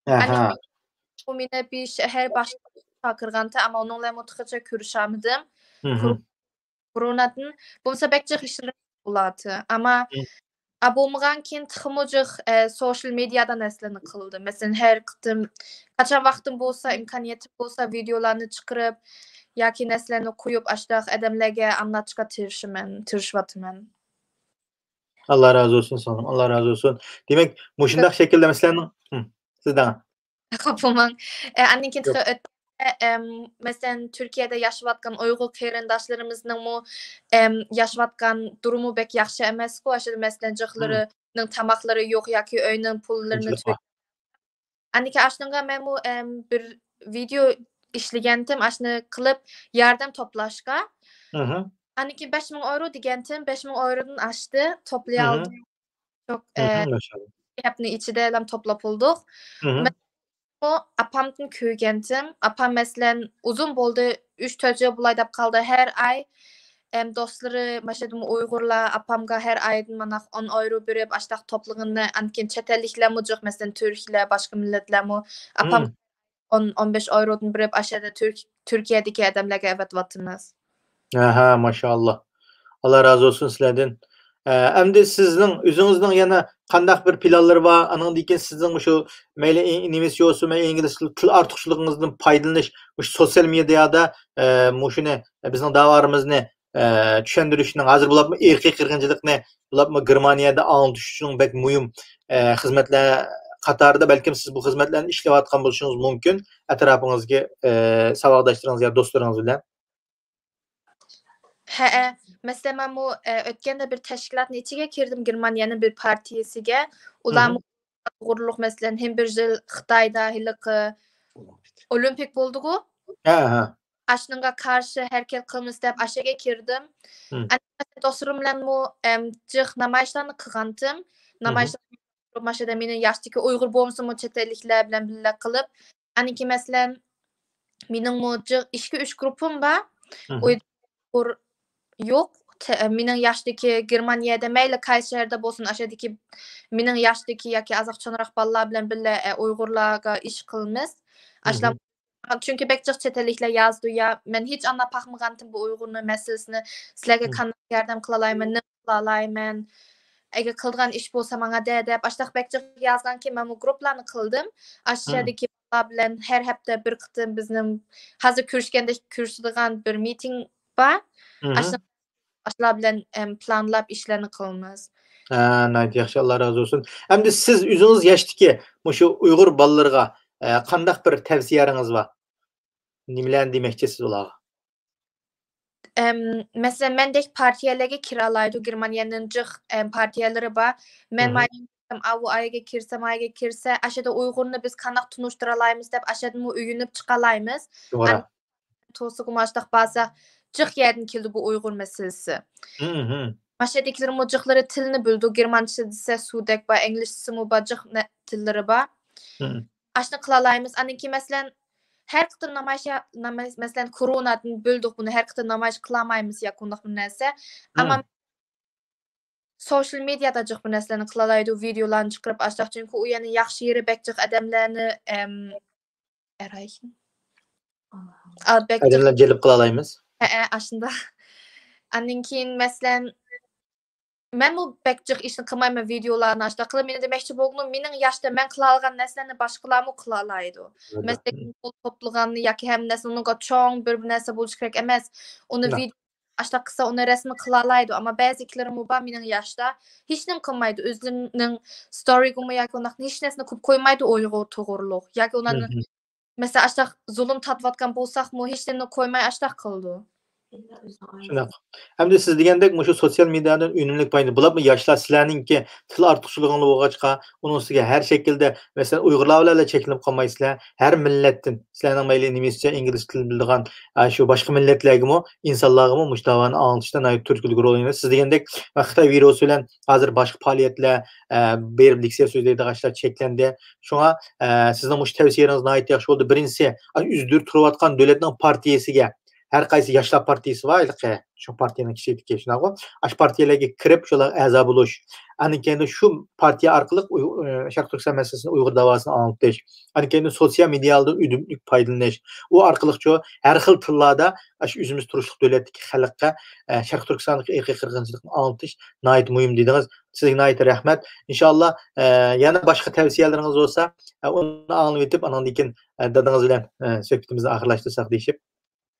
ئاندىن كېيىن ئۇ مېنى بىر شەھەر باشلىقى چاقىرغانتى، ئەمما ئۇنىڭ بىلەنمۇ تېخىچە كۆرۈشەلمىدىم. كورونادىن بولمىسا بەك جىق ئىشلىرىم بولاتتى. ئەمما ئا، بولمىغان كېيىن تېخىمۇ جىق، ئە، سوشال مېدىيادا نەرسىلەرنى قىلدىم. مەسىلەن، ھەر قېتىم قاچان ۋاقتىم بولسا، ئىمكانىيىتىم بولسا، ۋىدېئولارنى چىقىرىپ ياكى نەرسىلەرنى قويۇپ، ئاشۇنداق ئادەملەرگە ئاڭلاتىشقا تىرىشىمەن، تىرىشىۋاتىمەن. ئاللا رازى بولسۇن سىڭلىم، ئاللا رازى بولسۇن. دېمەك، مۇشۇنداق شەكىلدە مەسىلەنىڭ، ھىم، سىز دەڭ. خاپا بولماڭ. ئە، ئاندىن كېيىن تېخى ئۆتكەندە، ئەم، مەسىلەن، تۈركىيەدە ياشاۋاتقان ئۇيغۇر قېرىنداشلىرىمىزنىڭمۇ، ئەم، ياشاۋاتقان دۇرۇمى بەك ياخشى ئەمەسكۇ. ئاشۇ مەسىلەن، جىقلىرىنىڭ تاماقلىرى يوق ياكى ئۆينىڭ پۇللىرىنى تۆ-، ئاندىن كېيىن ئاشۇنىڭغا مەنمۇ، ئەم، بىر ۋىدېئو ئىشلىگەنتىم، ئاشۇنى قىلىپ ياردەم توپلاشقا. ئاندىن كېيىن بەش مىڭ ئايرو دېگەنتىم، بەش مىڭ ئايرودىن ئاشتى، توپلىيالدىم. شۇ، ئە، ماشائاللا. ھەپتىنىڭ ئىچىدە توپلاپ بولدۇق. مەن ئاپامدىن كۆرگەنتىم. ئاپام، مەسىلەن، ئۇزۇن بولدى، ئۈچ، تۆت يىل بولاي دەپ قالدى. ھەر ئاي، ئەم، دوستلىرى، ماشۇ يەردىمۇ ئۇيغۇرلار ئاپامغا ھەر ئايدىن مانا ئون ئايرو بېرىپ، ئاشتاق توپلىغىنىنى، ئاندىن كېيىن چەت ئەللىكلەرمۇ جىق، مەسىلەن، تۈركلەر، باشقا مىللەتلەرمۇ ئاپام ئون، ئون بەش ئايرودىن بېرىپ، ئاشۇ يەردە تۈرك-، تۈركىيەدىكى ئادەملەرگە ئەۋەتىۋاتىمىز. ئەھە، ماشائاللا. ئاللا رازى بولسۇن سىلەردىن. ئە، ئەمدى سىزنىڭ ئۆزىڭىزنىڭ يەنە قانداق بىر پىلانلىرى بار؟ ئانىڭدىن كېيىن سىزنىڭ مۇشۇ مەيلى ئى-، نېمىسچە بولسۇن، مەيلى ئىنگلىزچە تىل ئارتۇقچىلىقىڭىزدىن پايدىلىنىش، مۇشۇ سوتسىيال مېدىيادا، ئە، مۇشۇنى، بىزنىڭ داۋالىرىمىزنى، ئە، چۈشەندۈرۈشنىڭ، ھازىر بولۇپمۇ ئىرقىي قىرغىنچىلىقنى بولۇپمۇ گېرمانىيەدە ئاڭلىتىش ئۈچۈن بەك مۇھىم، ئە، خىزمەتلەر قاتارىدا، بەلكىم سىز بۇ خىزمەتلەرنى ئىشلەۋاتقان بولۇشىڭىز مۇمكىن، ئەتراپىڭىزدىكى، ئە، ساۋاقداشلىرىڭىز يا دوستلىرىڭىز بىلەن. ھەئە، مەسىلەن، مەنمۇ، ئە، ئۆتكەندە بىر تەشكىلاتنىڭ ئىچىگە كىردىم، گېرمانىيەنىڭ بىر پارتىيىسىگە. ئۇلارمۇ ئۇيغۇرلۇق، مەسىلەن، ھەم بىر يىل خىتايدا ھېلىقى ئولىمپىك بولدىغۇ. ھە، ھە. ئاشۇنىڭغا قارشى ھەرىكەت قىلىمىز دەپ ئاشۇ يەرگە كىردىم. ئەمدى مەسىلەن، دوستلىرىم بىلەنمۇ، ئەم، جىق نامايىشلارنى قىلغانتىم. نامايىشلار ماشۇ يەردە مېنىڭ ياشتىكى ئۇيغۇر بولمىسىمۇ چەت ئەللىكلەر بىلەن بىللە قىلىپ، ئاندىن كېيىن مەسىلەن، مېنىڭمۇ جىق ئىككى، ئۈچ گۇرۇپپام بار. ئۇ يەردە ئۇيغۇر يوق، تە-، مېنىڭ ياشتىكى گېرمانىيەدە، مەيلى قايسى شەھەردە بولسۇن، ئاشۇ يەردىكى مېنىڭ ياشتىكى ياكى ئازراق چوڭراق بالىلار بىلەن بىللە، ئە، ئۇيغۇرلارغا ئىش قىلىمىز. ئاشۇلار، چۈنكى بەك جىق چەت ئەللىكلەر يازىدۇ، يا، مەن ھېچ ئانداق باقمىغانتىم بۇ ئۇيغۇرنىڭ مەسىلىسىنى، سىلەرگە قانداق ياردەم قىلالايمەن، نېمە قىلالايمەن، ئەگەر قىلىدىغان ئىش بولسا ماڭا دە، دەپ، ئاشۇنداق بەك جىق يازغانكىن، مەنمۇ گۇرۇپپىلارنى قىلدىم. ئاشۇ يەردىكى بالىلار بىلەن ھەر ھەپتە بىر قېتىم بىزنىڭ ھازىر كۆرۈشكەندەك كۆرۈشىدىغان بىر مىتىڭ بار. ئاشۇ ئاشۇلار بىلەن، ئەم، پىلانلاپ ئىشلارنى قىلىمىز. ھە، ناھايىتى ياخشى، ئاللا رازى بولسۇن. ئەمدى سىز ئۆزىڭىز ياشتىكى مۇشۇ ئۇيغۇر بالىلىرىغا، ئە، قانداق بىر تەۋسىيەلىرىڭىز بار؟ نېمىلەرنى دېمەكچى سىز ئۇلارغا؟ ئەم، مەسىلەن، مەندەك پارتىيەلەرگە كىرەلايدۇ. گېرمانىيەنىڭ جىق، ئەم، پارتىيەلىرى بار. مەن مايا كىرسەم، ئاۋۇ ئايگە كىرسە، مايگە كىرسە، ئاشۇ يەردە ئۇيغۇرنى بىز قانداق تونۇشتۇرالايمىز دەپ، ئاشۇ يەردىنمۇ ئۆگىنىپ چىقالايمىز. توغرا. توسۇقمۇ ئاشتاق بارسا، جىق يەردىن كېلىدۇ بۇ ئۇيغۇر مەسىلىسى. ماشۇ يەردىكىلىرىمۇ جىقلىرى تىلنى بىلىدۇ. گېرمانچە دېسە سۇدەك بار، ئىنگلىزچىسىمۇ بار، جىق نە-، تىللىرى بار. ئاشۇنى قىلالايمىز. ئاندىن كېيىن، مەسىلەن، ھەر قېتىم نامايىش، نامايىش، مەسىلەن، كورونادىن بىلدۇق بۇنى، ھەر قېتىم نامايىش قىلالمايمىز ياكى ئۇنداق بىر نەرسە. ئەمما سوشال مېدىيادا جىق بىر نەرسىلەرنى قىلالايدۇ، ۋىدېئولارنى چىقىرىپ ئاشتاق، چۈنكى ئۇ يەرنىڭ ياخشى يېرى بەك جىق ئادەملەرنى، ئەم، ئەرەيشىن. ئا، بەك جىق ئادەملەرنى جەلپ قىلالايمىز. ھەئە، ئاشۇنداق. ئاندىن كېيىن، مەسىلەن، مەنمۇ بەك جىق ئىشنى قىلمايمەن، ۋىدېئولارنى ئاشۇنداق قىلىپ، مېنى دېمەكچى بولغىنىم، مېنىڭ ياشتا مەن قىلالىغان نەرسىلەرنى باشقىلارمۇ قىلالايدۇ. مەسىلەن، قول توپلىغاننى ياكى ھەممە نەرسىنى، ئۇنىڭغا چوڭ بىر، بىر نەرسە بولۇشى كېرەك ئەمەس. ئۇنى ۋىدېئو ئاشۇنداق قىلسا، ئۇنى رەسىم قىلالايدۇ. ئەمما بەزىكىلىرىمۇ بار مېنىڭ ياشتا، ھېچنېمە قىلمايدۇ. ئۆزلىرىنىڭ ستورىغىمۇ ياكى ئۇنداق ھېچ نەرسىنى قويۇپ قويمايدۇ ئۇيغۇر توغرۇلۇق. ياكى ئۇلارنى، مەسىلەن، ئاشۇنداق زۇلۇم تارتىۋاتقان بولساقمۇ، ھېچنېمىنى قويماي ئاشۇنداق قىلىدۇ. شۇنداق. ئەمدى سىز دېگەندەك مۇشۇ سوتسىيال مېدىيادىن ئۈنۈملۈك پايدىلىنىپ، بولۇپمۇ ياشلار سىلەرنىڭكى تىل ئارتۇقچىلىقىڭلار بولغاچقا، ئۇنىڭ ئۈستىگە ھەر شەكىلدە، مەسىلەن، ئۇيغۇرلار بىلەنلا چەكلىنىپ قالمايسىلەر، ھەر مىللەتتىن، سىلەرنىڭ مەيلى نېمىسچە، ئىنگلىز تىلىنى بىلىدىغان، ئە، شۇ باشقا مىللەتلەرگىمۇ، ئىنسانلارغىمۇ مۇشۇ داۋانى ئاڭلىتىشتا ناھايىتى تۈرتكىلىك رول ئوينايدۇ. سىز دېگەندەك، خىتاي ۋىرۇسى بىلەن ھازىر باشقا پائالىيەتلەر، ئە، بېرىپ لېكسىيە سۆزلەيدىغان ئىشلار چەكلەندى. شۇڭا، ئە، سىزنىڭ مۇشۇ تەۋسىيەلىرىڭىز ناھايىتى ياخشى بولدى. بىرىنچىسى، ئا، ئۆزى تۇرۇۋاتقان دۆلەتنىڭ پارتىيىسىگە، ھەر قايسى ياشلار پارتىيىسى بار، ھېلىقى شۇ پارتىيەنىڭ كىشىلىكى شۇنداقغۇ؟ ئاشۇ پارتىيەلەرگە كىرىپ، شۇلارغا ئەزا بولۇش. ئاندىن كېيىن شۇ پارتىيە ئارقىلىق ئۇي-، ئە، شەرقىي تۈركىستان مەسىلىسىنى، ئۇيغۇر داۋاسىنى ئاڭلىتىش. ئاندىن كېيىن سوتسىيال مېدىيادىن ئۈنۈملۈك پايدىلىنىش. ئۇ ئارقىلىقچۇ ھەر خىل تىللاردا ئاشۇ ئۆزىمىز تۇرۇشلۇق دۆلەتتىكى خەلققە، ئە، شەرقىي تۈركىستاندىكى ئىرقىي قىرغىنچىلىقنى ئاڭلىتىش ناھايىتى مۇھىم دېدىڭىز. سىزگە ناھايىتى رەھمەت. ئىنشاللا، ئە، يەنە باشقا تەۋسىيەلىرىڭىز بولسا، ئە، ئۇنى ئاڭلىۋېتىپ، ئانىڭدىن كېيىن، ئە، دادىڭىز بىلەن، ئە، سۆھبىتىمىزنى ئاخىرلاشتۇرساق دېيىشىپ.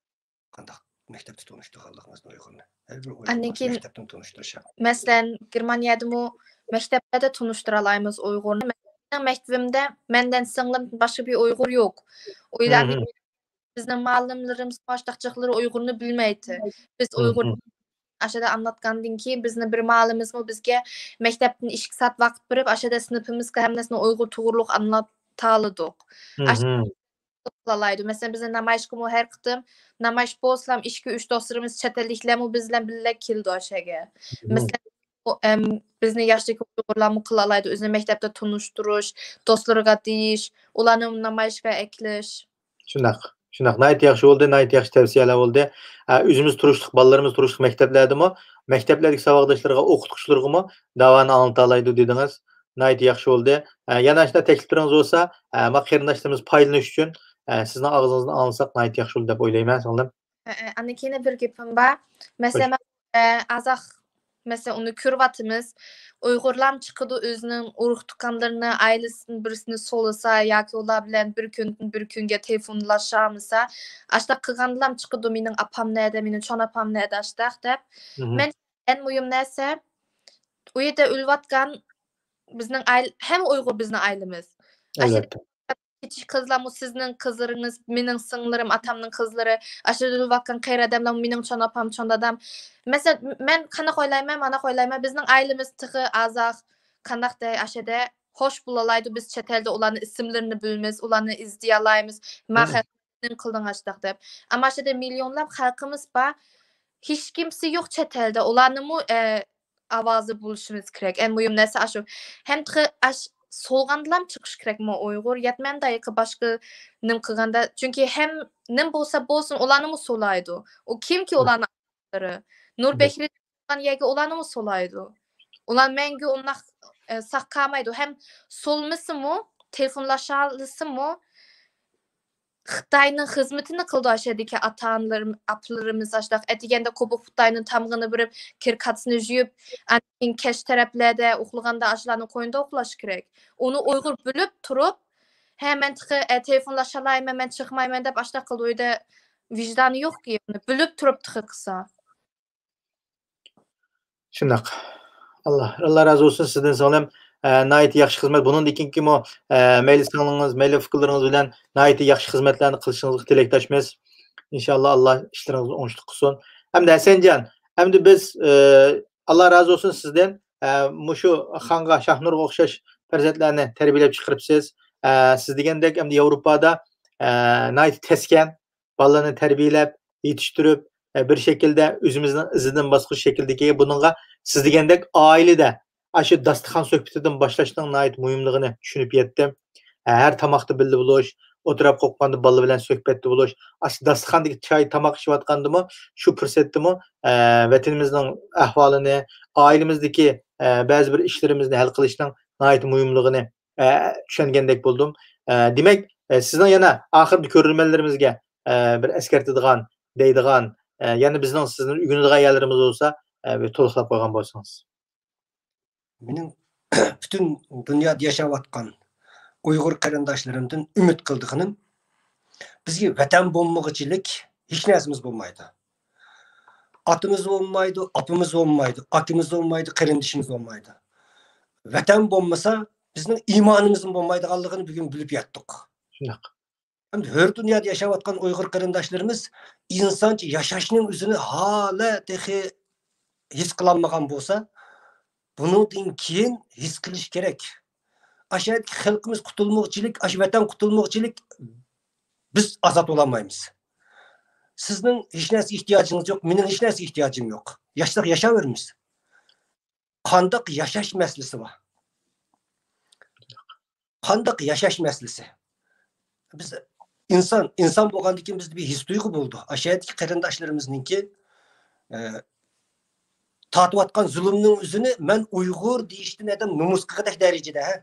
قانداق مەكتەپتە تونۇشتۇرغانلىقىڭىزنى ئۇيغۇرنى. ھەر بىر ئۇيغۇرنى ئاندىن كېيىن مەكتەپتىن تونۇشتۇرۇش ھەققىدە. مەسىلەن، گېرمانىيەدىمۇ مەكتەپلەردە تونۇشتۇرالايمىز ئۇيغۇرنى. مېنىڭ مەكتىپىمدە مەندىن سىڭلىم باشقا بىر ئۇيغۇر يوق. ئۇ يەردە بىزنىڭ مۇئەللىملىرىمىز باشلىقچىلىرى ئۇيغۇرنى بىلمەيتتى. بىز ئۇيغۇر ئاشۇدا ئاڭلاتقاندىن كېيىن بىزنىڭ بىر مۇئەللىمىمىزمۇ بىزگە مەكتەپتىن ئىككى سائەت ۋاقىت بېرىپ، ئاشۇدا سىنىپىمىزغا ھەممىسىنى ئۇيغۇر توغرۇلۇق ئاڭلىتالىدۇق. قىلالايدۇ. مەسىلەن، بىزنىڭ نامايىشقىمۇ ھەر قېتىم نامايىش بولسىلا، ئىككى، ئۈچ دوستلىرىمىز، چەت ئەللىكلەرمۇ بىز بىلەن بىللە كېلىدۇ ئاشۇ يەرگە. مەسىلەن، ئۇ، ئەم، بىزنى ياشتىكى ئۇيغۇرلارمۇ قىلالايدۇ، ئۆزىنى مەكتەپتە تونۇشتۇرۇش، دوستلىرىغا دېيىش، ئۇلارنى نامايىشقا ئەكېلىش. شۇنداق، شۇنداق. ناھايىتى ياخشى بولدى، ناھايىتى ياخشى تەۋسىيەلەر بولدى. ئە، ئۆزىمىز تۇرۇشلۇق، بالىلىرىمىز تۇرۇشلۇق مەكتەپلەردىمۇ، مەكتەپلەردىكى ساۋاقداشلىرىغا، ئوقۇتقۇچىلىرىغىمۇ داۋانى ئاڭلىتالايدۇ دېدىڭىز. ناھايىتى ياخشى بولدى. ئە، يەنە ئاشۇنداق تەكلىپلىرىڭىز بولسا، ئە، ما قېرىنداشلىرىمىز پايدىلىنىش ئۈچۈن، ئە، سىزنىڭ ئاغزىڭىزدىن ئاڭلىساق ناھايىتى ياخشى بولدى دەپ ئويلايمەن، سىڭلىم. ئە، ئە، ئاندىن كېيىن بىر گېپىم بار. مەسىلەن، مەن، ئە، ئازاق، مەسىلەن، ئۇنى كۆرۈۋاتىمىز. ئۇيغۇرلارمۇ چىقىدۇ، ئۆزىنىڭ ئۇرۇق تۇغقانلىرىنى، ئائىلىسىدىن بىرسىنى سولىسا ياكى ئۇلار بىلەن بىر كۈندىن بىر كۈنگە تېلېفونلاشالمىسا، ئاشۇنداق قىلغاندىلام چىقىدۇ، مېنىڭ ئاپام نەدە، مېنىڭ چوڭ ئاپام نەدە، ئاشۇنداق دەپ. مەن ئەڭ مۇھىم نەرسە، ئۇ يەردە ئۆلۈۋاتقان بىزنىڭ ئائىلە، ھەممە ئۇيغۇر بىزنىڭ ئائىلىمىز. ئاشۇ كىچىك قىزلارمۇ سىزنىڭ قىزلىرىڭىز، مېنىڭ سىڭلىرىم، ئاتامنىڭ قىزلىرى، ئاشۇ ئۆلۈۋاتقان قېرى ئادەملەرمۇ مېنىڭ چوڭ ئاپام، چوڭ دادام. مەسىلەن، مەن قانداق ئويلايمەن، مانداق ئويلايمەن، بىزنىڭ ئائىلىمىز تېخى ئازاق، قانداق دەي، ئاشۇ يەردە خوش بولالايدۇ، بىز چەت ئەلدە ئۇلارنىڭ ئىسىملىرىنى بىلىمىز، ئۇلارنى ئىزدىيالايمىز، ما خەق نېمە قىلدىڭ ئاشۇنداق دەپ. ئەمما ئاشۇ يەردە مىليونلاپ خەلقىمىز بار، ھېچكىمسى يوق چەت ئەلدە، ئۇلارنىمۇ، ئە، ئاۋازى بولۇشىمىز كېرەك. ئەڭ مۇھىم نەرسە ئاشۇ. ھەم تېخى ئاش-، سولغاندىلام چىقىش كېرەكمۇ ئۇيغۇر؟ يەتمەمدۇ ياكى باشقا نېمە قىلغاندا؟ چۈنكى ھەم نېمە بولسا بولسۇن، ئۇلارنىمۇ سولايدۇ. ئۇ كىمكى ئۇلارنىڭ ئاتلىرى؟ نۇر بەكرى سولىغان يەرگە ئۇلارنىمۇ سولايدۇ. ئۇلار مەڭگۈ ئۇنداق، ئە، ساق قالمايدۇ. ھەم سولمىسىمۇ، تېلېفونلاشالىسىمۇ، خىتاينىڭ خىزمىتىنى قىلىدۇ ئاشۇ يەردىكى ئاتا-ئانىلىرىم-، ئاپىلىرىمىز ئاشۇنداق. ئەتىگەندە قوبۇق خىتاينىڭ تامغىنى بېرىپ، كىر-كاتىسىنى يۇيۇپ، ئاندىن كېيىن كەچ تەرەپلەردە ئۇخلىغاندا ئاشۇلارنىڭ قوينىدا ئۇخلاش كېرەك. ئۇنى ئۇيغۇر بىلىپ تۇرۇپ، ھە، مەن تېخى، ئە، تېلېفونلاشالايمەن، مەن چىقمايمەن دەپ ئاشۇنداق قىلىدۇ. ئۆيدە ۋىجدانى يوقكى، ئۇنى بىلىپ تۇرۇپ تېخى قىلسا. شۇنداق. ئاللا، ئاللا رازى بولسۇن سىزدىن سىڭلىم. ئە، ناھايىتى ياخشى خىزمەت. بۇنىڭدىن كېيىنكىمۇ، ئە، مەيلى سىڭلىڭىز، مەيلى ئۇكىلىرىڭىز بىلەن ناھايىتى ياخشى خىزمەتلەرنى قىلىشىڭىزغا تىلەكداشمىز. ئىنشاللا ئاللا ئىشلىرىڭىزنى ئوڭۇشلۇق قىلسۇن. ئەمدى ھەسەنجان، ئەمدى بىز، ئە، ئاللا رازى بولسۇن سىزدىن. ئە، مۇشۇ خانغا، شاھنۇرغا ئوخشاش پەرزەنتلەرنى تەربىيەلەپ چىقىرىپسىز. ئە، سىز دېگەندەك ئەمدى ياۋروپادا، ئە، ناھايىتى تەسكەن، بالىلارنى تەربىيەلەپ، يېتىشتۈرۈپ، ئە، بىر شەكىلدە ئۆزىمىزنىڭ ئىزىدىن باسقۇچ شەكلىدىكى بۇنىڭغا سىز دېگەندەك ئائىلىدە ئاشۇ داستىخان سۆھبىتىدىن باشلاشنىڭ ناھايىتى مۇھىملىقىنى چۈشىنىپ يەتتىم. ئە، ھەر تاماقتا بىللە بولۇش، ئولتۇراپ قوپقاندا بالىلار بىلەن سۆھبەتتە بولۇش، ئاشۇ داستىخاندىكى چاي، تاماق ئىچىۋاتقاندىمۇ، شۇ پۇرسەتتىمۇ، ئە، ۋەتىنىمىزنىڭ ئەھۋالىنى، ئائىلىمىزدىكى، ئە، بەزى بىر ئىشلىرىمىزنى ھەل قىلىشنىڭ ناھايىتى مۇھىملىقىنى، ئە، چۈشەنگەندەك بولدۇم. ئە، دېمەك، ئە، سىزنىڭ يەنە ئاخىرىدا كۆرۈرمەنلىرىمىزگە، ئە، بىر ئەسكەرتىدىغان، دەيدىغان، ئە، يەنە بىزنىڭ سىزدىن ئۆگىنىدىغان يەرلىرىمىز بولسا، ئە، بىر تولۇقلاپ قويغان بولسىڭىز. مېنىڭ پۈتۈن دۇنيادا ياشاۋاتقان ئۇيغۇر قېرىنداشلىرىمدىن ئۈمىد قىلىدىغىنىم، بىزگە ۋەتەن بولمىغۇچىلىك ھېچ نەرسىمىز بولمايدۇ. ئاتىمىز بولمايدۇ، ئاپىمىز بولمايدۇ، ئاكىمىز بولمايدۇ، قېرىندىشىمىز بولمايدۇ. ۋەتەن بولمىسا، بىزنىڭ ئىمانىمىزمۇ بولمايدىغانلىقىنى بۈگۈن بىلىپ يەتتۇق. شۇنداق. ئەمدى ھۆر دۇنيادا ياشاۋاتقان ئۇيغۇر قېرىنداشلىرىمىز ئىنسانچە ياشاشنىڭ ئۆزىنى ھالە تېخى ھېس قىلالمىغان بولسا، بۇنىڭدىن كېيىن ھېس قىلىش كېرەك. ئاشۇ يەردىكى خەلقىمىز قۇتۇلمىغۇچىلىك، ئاشۇ ۋەتەن قۇتۇلمىغۇچىلىك بىز ئازاد بولالمايمىز. سىزنىڭ ھېچ نەرسىگە ئېھتىياجىڭىز يوق، مېنىڭ ھېچ نەرسىگە ئېھتىياجىم يوق. ياشىساق ياشاۋېرىمىز. قانداق ياشاش مەسىلىسى بار. قانداق ياشاش مەسىلىسى. بىز ئىنسان، ئىنسان بولغاندىن كېيىن بىزدە بىر ھېس تۇيغۇ بولىدۇ. ئاشۇ يەردىكى قېرىنداشلىرىمىزنىڭكى، ئە، تارتىۋاتقان زۇلۇمنىڭ ئۆزىنى مەن ئۇيغۇر دېيىشتىن ئادەم نومۇس قىلغۇدەك دەرىجىدە، ھە؟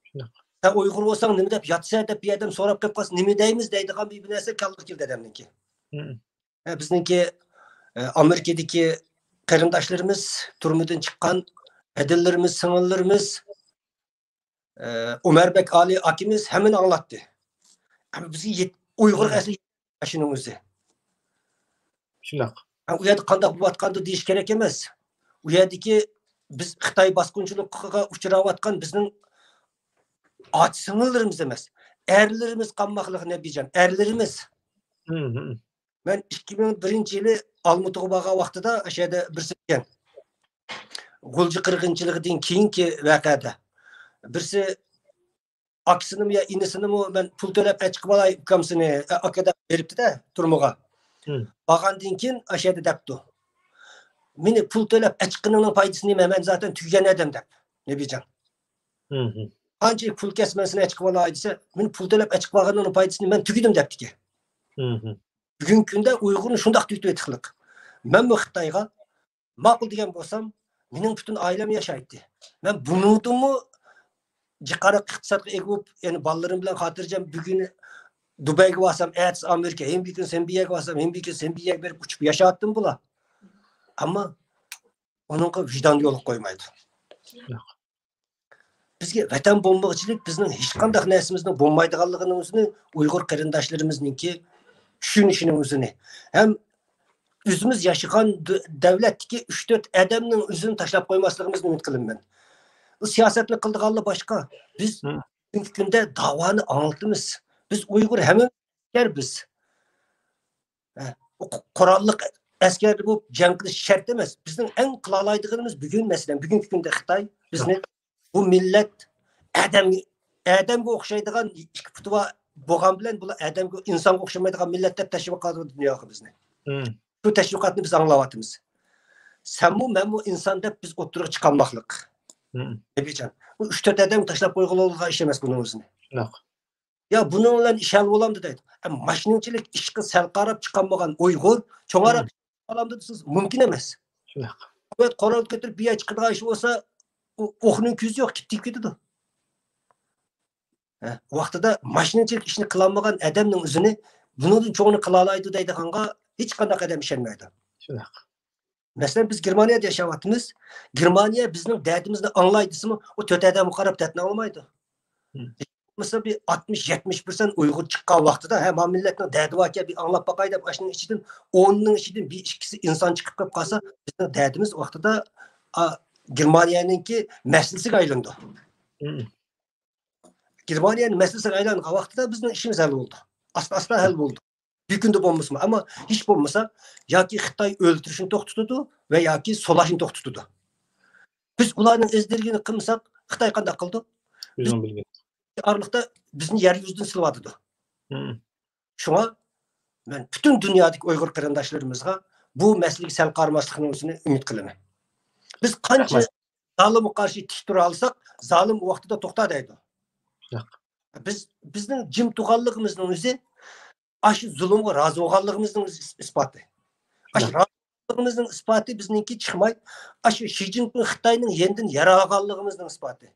شۇنداق. سەن ئۇيغۇر بولساڭ نېمە دەپ ياتىسەن دەپ بىر ئادەم سوراپ قېلىپ قالسا نېمە دەيمىز دەيدىغان بىر، بىر نەرسە كاللىغا كېلىدۇ ئادەمنىڭكى. مم. ھە، بىزنىڭكى، ئە، ئامېرىكىدىكى قېرىنداشلىرىمىز، تۈرمىدىن چىققان ھەدىلىرىمىز، سىڭىللىرىمىز، ئە، ئۆمەربەك ئالى ئاكىمىز ھەممىنى ئاڭلاتتى. ئەمما بىزگە يەت-، ئۇيغۇرغا مم. ئەسلى يەتمەيدۇ شۇنىڭ ئۆزى. شۇنداق. ھە، ئۇ يەردە قانداق بولۇۋاتقاندۇ دېيىش كېرەك ئەمەس. ئۇ يەردىكى بىز خىتاي باسقۇنچىلىقىغا ئۇچراۋاتقان بىزنىڭ ئاچا-سىڭىللىرىمىز ئەمەس، ئەرلىرىمىز قالماقلىقى نەبىجان، ئەرلىرىمىز. مم، مم. مەن ئىككى مىڭ بىرىنچى يىلى ئالمۇتىغا بارغان ۋاقتىدا ئاشۇ يەردە بىرسى دېگەن، غۇلجا قىرغىنچىلىقىدىن كېيىنكى ۋەقەدە بىرسى ئاكىسىنىمۇ يا ئىنىسىنىمۇ مەن پۇل تۆلەپ ئەچىقىۋالاي ئۇكام سېنى، ئە، ئاكا دەپ بېرىپتۇ-دە تۈرمىگە. مم. بارغاندىن كېيىن ئاشۇ يەردە دەپتۇ. مېنى پۇل تۆلەپ ئەچىققىنىڭنىڭ پايدىسى نېمە؟ مەن زاتەن تۈگىگەن ئادەم دەپ، نەبىجان. مم. قانچە پۇل كەلسە مەن سېنى ئەچىقىۋالاي دېسە، مېنى پۇل تۆلەپ ئەچىقىۋالغىنىڭنىڭ پايدىسىنى مەن تۈگىدىم دەپتىكەن. مم. بۈگۈنكى كۈندە ئۇيغۇرنى شۇنداق تۈگىتىۋېتىقلىق. مەنمۇ خىتايغا ماقۇل دېگەن بولسام، مېنىڭ پۈتۈن ئائىلەم ياشايتتى. مەن بۇنىڭدىنمۇ جىقاراق ئىقتىسادقا ئىگە بولۇپ، يەنى بالىلىرىم بىلەن خاتىرجەم بۈگۈن دۇبەيگە بارسام، ئەتىسى ئامېرىكا، ھېلىقى كۈن سەن بۇ يەرگە بارسام، ھېلىقى كۈن سەن بۇ يەرگە بېرىپ ئۇچۇپ ياشاۋاتتىم بۇلار. ئەمما ئۇنىڭغا ۋىجدان يولغا قويمايدۇ. بىزگە ۋەتەن بولمىغۇچىلىك بىزنىڭ ھېچقانداق نەرسىمىزنىڭ بولمايدىغانلىقىنىڭ ئۆزىنى ئۇيغۇر قېرىنداشلىرىمىزنىڭكى چۈشىنىشىنىڭ ئۆزىنى ھەم ئۆزىمىز ياشىغان د-، دەۋلەتتىكى ئۈچ تۆت ئادەمنىڭ ئۆزىنى تاشلاپ قويماسلىقىمىزنى ئۈمىد قىلىمەن. بۇ سىياسەتنى قىلىدىغانلار باشقا. بىز مم. بۈگۈنكى كۈندە داۋانى ئاڭلىتىمىز. بىز ئۇيغۇر ھەممە ئەسكەر بىز. ھە، قوراللىق ئەسكەر بولۇپ جەڭ قىلىش شەرت ئەمەس. بىزنىڭ ئەڭ قىلالايدىغىنىمىز بۈگۈن، مەسىلەن، بۈگۈنكى كۈندە خىتاي بىزنى بۇ مىللەت ئادەم، ئادەمگە ئوخشايدىغان ئىككى پۇتى بار بولغان بىلەن بۇلار ئادەمگە، ئىنسانغا ئوخشىمايدىغان مىللەت دەپ تەشۋىق قىلىدۇ دۇنياغا بىزنى. مم. شۇ تەشۋىقاتنى بىز ئاڭلاۋاتىمىز. سەنمۇ، مەنمۇ ئىنسان دەپ بىز ئوتتۇرىغا چىقالماقلىق. مم. نەبىجان، بۇ ئۈچ تۆت ئادەمگە تاشلاپ قويغىلى بولىدىغان ئىش ئەمەس بۇنىڭ ئۆزىنى. ياق. يا بۇنىڭ بىلەن ئىش ھەل بولامدۇ دەيدۇ. ئە، ماشىنىچىلىك ئىشقا سەل قاراپ چىقالمىغان ئۇيغۇر چوڭراق مم. ئىش ھەل بولامدۇ دېسىڭىز، مۇمكىن ئەمەس. شۇنداق. قۇۋۋەت قورال كۆتۈرۈپ بىر يەرگە چىقىدىغان ئىش بولسا، ئۇ ئوقنىڭ كۆزى يوق، كېتىپ كېتىدۇ. ھە، ۋاقتىدا ماشىنىچىلىك ئىشنى قىلالمىغان ئادەمنىڭ ئۆزىنى بۇنىڭدىن چوڭىنى قىلالايدۇ دەيدىغانغا ھېچقانداق ئادەم ئىشەنمەيدۇ. شۇنداق. مەسىلەن، بىز گېرمانىيەدە ياشاۋاتىمىز. گېرمانىيە بىزنىڭ دەردىمىزنى ئاڭلاي دېسىمۇ، ئۇ تۆت ئادەمگە قاراپ دەردىنى ئاڭلىمايدۇ. مم. مىسال، بىر ئاتمىش، يەتمىش پىرسەنت ئۇيغۇر چىققان ۋاقتىدا، ھە، ما مىللەتنىڭ دەردى باركەن، بىر ئاڭلاپ باقاي دەپ، ئاشۇنىڭ ئىچىدىن، ئوننىڭ ئىچىدىن بىر ئىككىسى ئىنسان چىقىپ قېلىپ قالسا، بىزنىڭ دەردىمىز ۋاقتىدا، ئا، گېرمانىيەنىڭكى مەسىلىسىگە ئايلىنىدۇ. مم. گېرمانىيەنىڭ مەسىلىسىگە ئايلانغان ۋاقتىدا بىزنىڭ ئىشىمىز ھەل بولدى. ئاستا-ئاستا ھەل بولدى. بىر كۈندە بولمىسىمۇ، ئەمما ھېچ بولمىسا ياكى خىتاي ئۆلتۈرۈشنى توختىتىدۇ ۋە ياكى سولاھنى توختىتىدۇ. بىز ئۇلارنىڭ ئىزدىرىگىنى قىلمىساق، خىتاي قانداق قىلىدۇ؟ بىز ئارىلىقتا بىزنى يەر يۈزىدىن سىلىۋاتىدۇ. مم. شۇڭا مەن پۈتۈن دۇنيادىكى ئۇيغۇر قېرىنداشلىرىمىزغا بۇ مەسىلىگە سەل قارىماسلىقنىڭ ئۆزىنى ئۈمىد قىلىمەن. بىز قانچە زالىمغا قارشى تىك تۇرالىساق، زالىم ۋاقتىدا توختا دەيدۇ. بىز، بىزنىڭ جىم تۇرغانلىقىمىزنىڭ ئۆزى ئاشۇ زۇلۇمغا رازى بولغانلىقىمىزنىڭ ئىس-، ئىسپاتى. ئاشۇ رازى بولغانلىقىمىزنىڭ ئىسپاتى بىزنىڭكى چىقماي، ئاشۇ شى جىنپىڭ خىتاينىڭ يېنىدىن يەر ئالغانلىقىمىزنىڭ ئىسپاتى.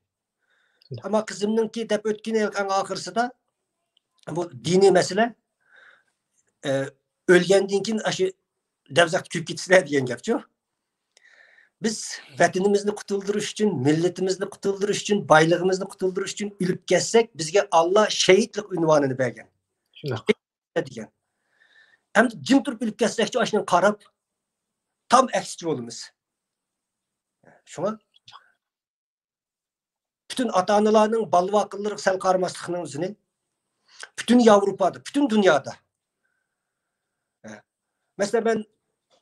ئەمما قىزىمنىڭكى دەپ ئۆتكىنى ئەڭ ئاخىرسىدا، بۇ دىنىي مەسىلە، ئە، ئۆلگەندىن كېيىن ئاشۇ دەۋزەختە كۆيۈپ كېتىسىلەر دېگەن گەپچۇ. بىز ۋەتىنىمىزنى قۇتۇلدۇرۇش ئۈچۈن، مىللىتىمىزنى قۇتۇلدۇرۇش ئۈچۈن، بايلىقىمىزنى قۇتۇلدۇرۇش ئۈچۈن ئۆلۈپ كەتسەك، بىزگە ئاللا شېھىتلىق ئۇنۋانىنى بەرگەن. شۇنداق. دېگەن. ئەمدى جىم تۇرۇپ ئۆلۈپ كەتسەكچۇ، ئاشۇنى قاراپ، تام ئەكسىچە بولىمىز. شۇڭا پۈتۈن ئاتا-ئانىلارنىڭ بالا-ۋاقىلىرىغا سەل قارىماسلىقنىڭ ئۆزىنى پۈتۈن ياۋروپادا، پۈتۈن دۇنيادا. مەسىلەن، مەن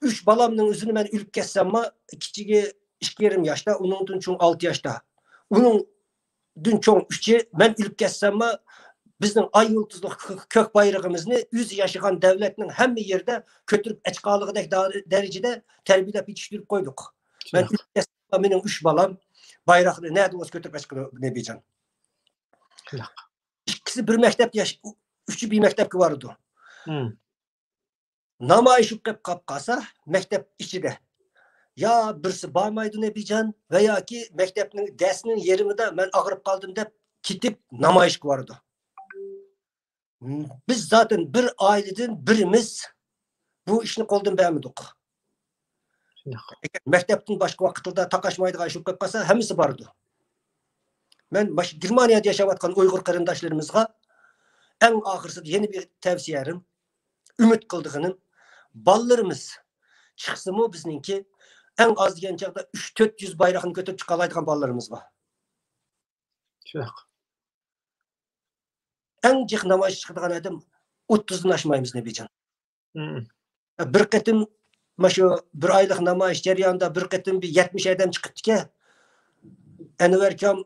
ئۈچ بالامنىڭ ئۆزىنى مەن ئۆلۈپ كەتسەممۇ، كىچىكى ئىككى يېرىم ياشتا، ئۇنىڭدىن چوڭ ئالتە ياشتا. ئۇنىڭدىن چوڭ ئۈچى مەن ئۆلۈپ كەتسەممۇ، بىزنىڭ ئاي يۇلتۇزلۇق كۆ-، كۆك بايرىقىمىزنى ئۆزى ياشىغان دەۋلەتنىڭ ھەممە يېرىدە كۆتۈرۈپ ئەچقالىغۇدەك دار-، دەرىجىدە تەربىيەلەپ يېتىشتۈرۈپ قويدۇق. مەن ئۆلۈپ كەتسەم، مېنىڭ ئۈچ بالام بايراقنى نەدە بولسا كۆتۈرۈپ ئەچقىلى، نەبىجان. ئىككىسى بىر مەكتەپتە ياش-، ئۈچى بىر مەكتەپكە بارىدۇ. نامايىش بولۇپ قېلىپ قاپ قالسا، مەكتەپ ئىچىدە يا بىرسى بارمايدۇ نەبىجان ۋە ياكى مەكتەپنىڭ دەرسنىڭ يېرىمىدا مەن ئاغرىپ قالدىم دەپ كېتىپ نامايىشقا بارىدۇ. بىز زاتەن بىر ئائىلىدىن بىرىمىز بۇ ئىشنى قولدىن بەرمىدۇق. شۇنداق. ئەگەر مەكتەپتىن باشقا ۋاقىتلاردا تاقاشمايدىغان ئىش بولۇپ قېلىپ قالسا، ھەممىسى بارىدۇ. مەن ماش-، گېرمانىيەدە ياشاۋاتقان ئۇيغۇر قېرىنداشلىرىمىزغا ئەڭ ئاخىرسىدا يەنە بىر تەۋسىيەم، ئۈمىد قىلىدىغىنىم، بالىلىرىمىز چىقسىمۇ بىزنىڭكى ئەڭ ئاز دېگەن چاغدا ئۈچ تۆت يۈز بايراقنى كۆتۈرۈپ چىقالايدىغان بالىلىرىمىز بار. شۇنداق. ئەڭ جىق نامايىش چىقىدىغان ئادەم ئوتتۇزدىن ئاشمايمىز، نەبىجان. بىر قېتىم، مانا شۇ بىر ئايلىق نامايىش جەريانىدا بىر قېتىم بىر يەتمىش ئادەم چىقىپتىكەن. ئەنۋەركام،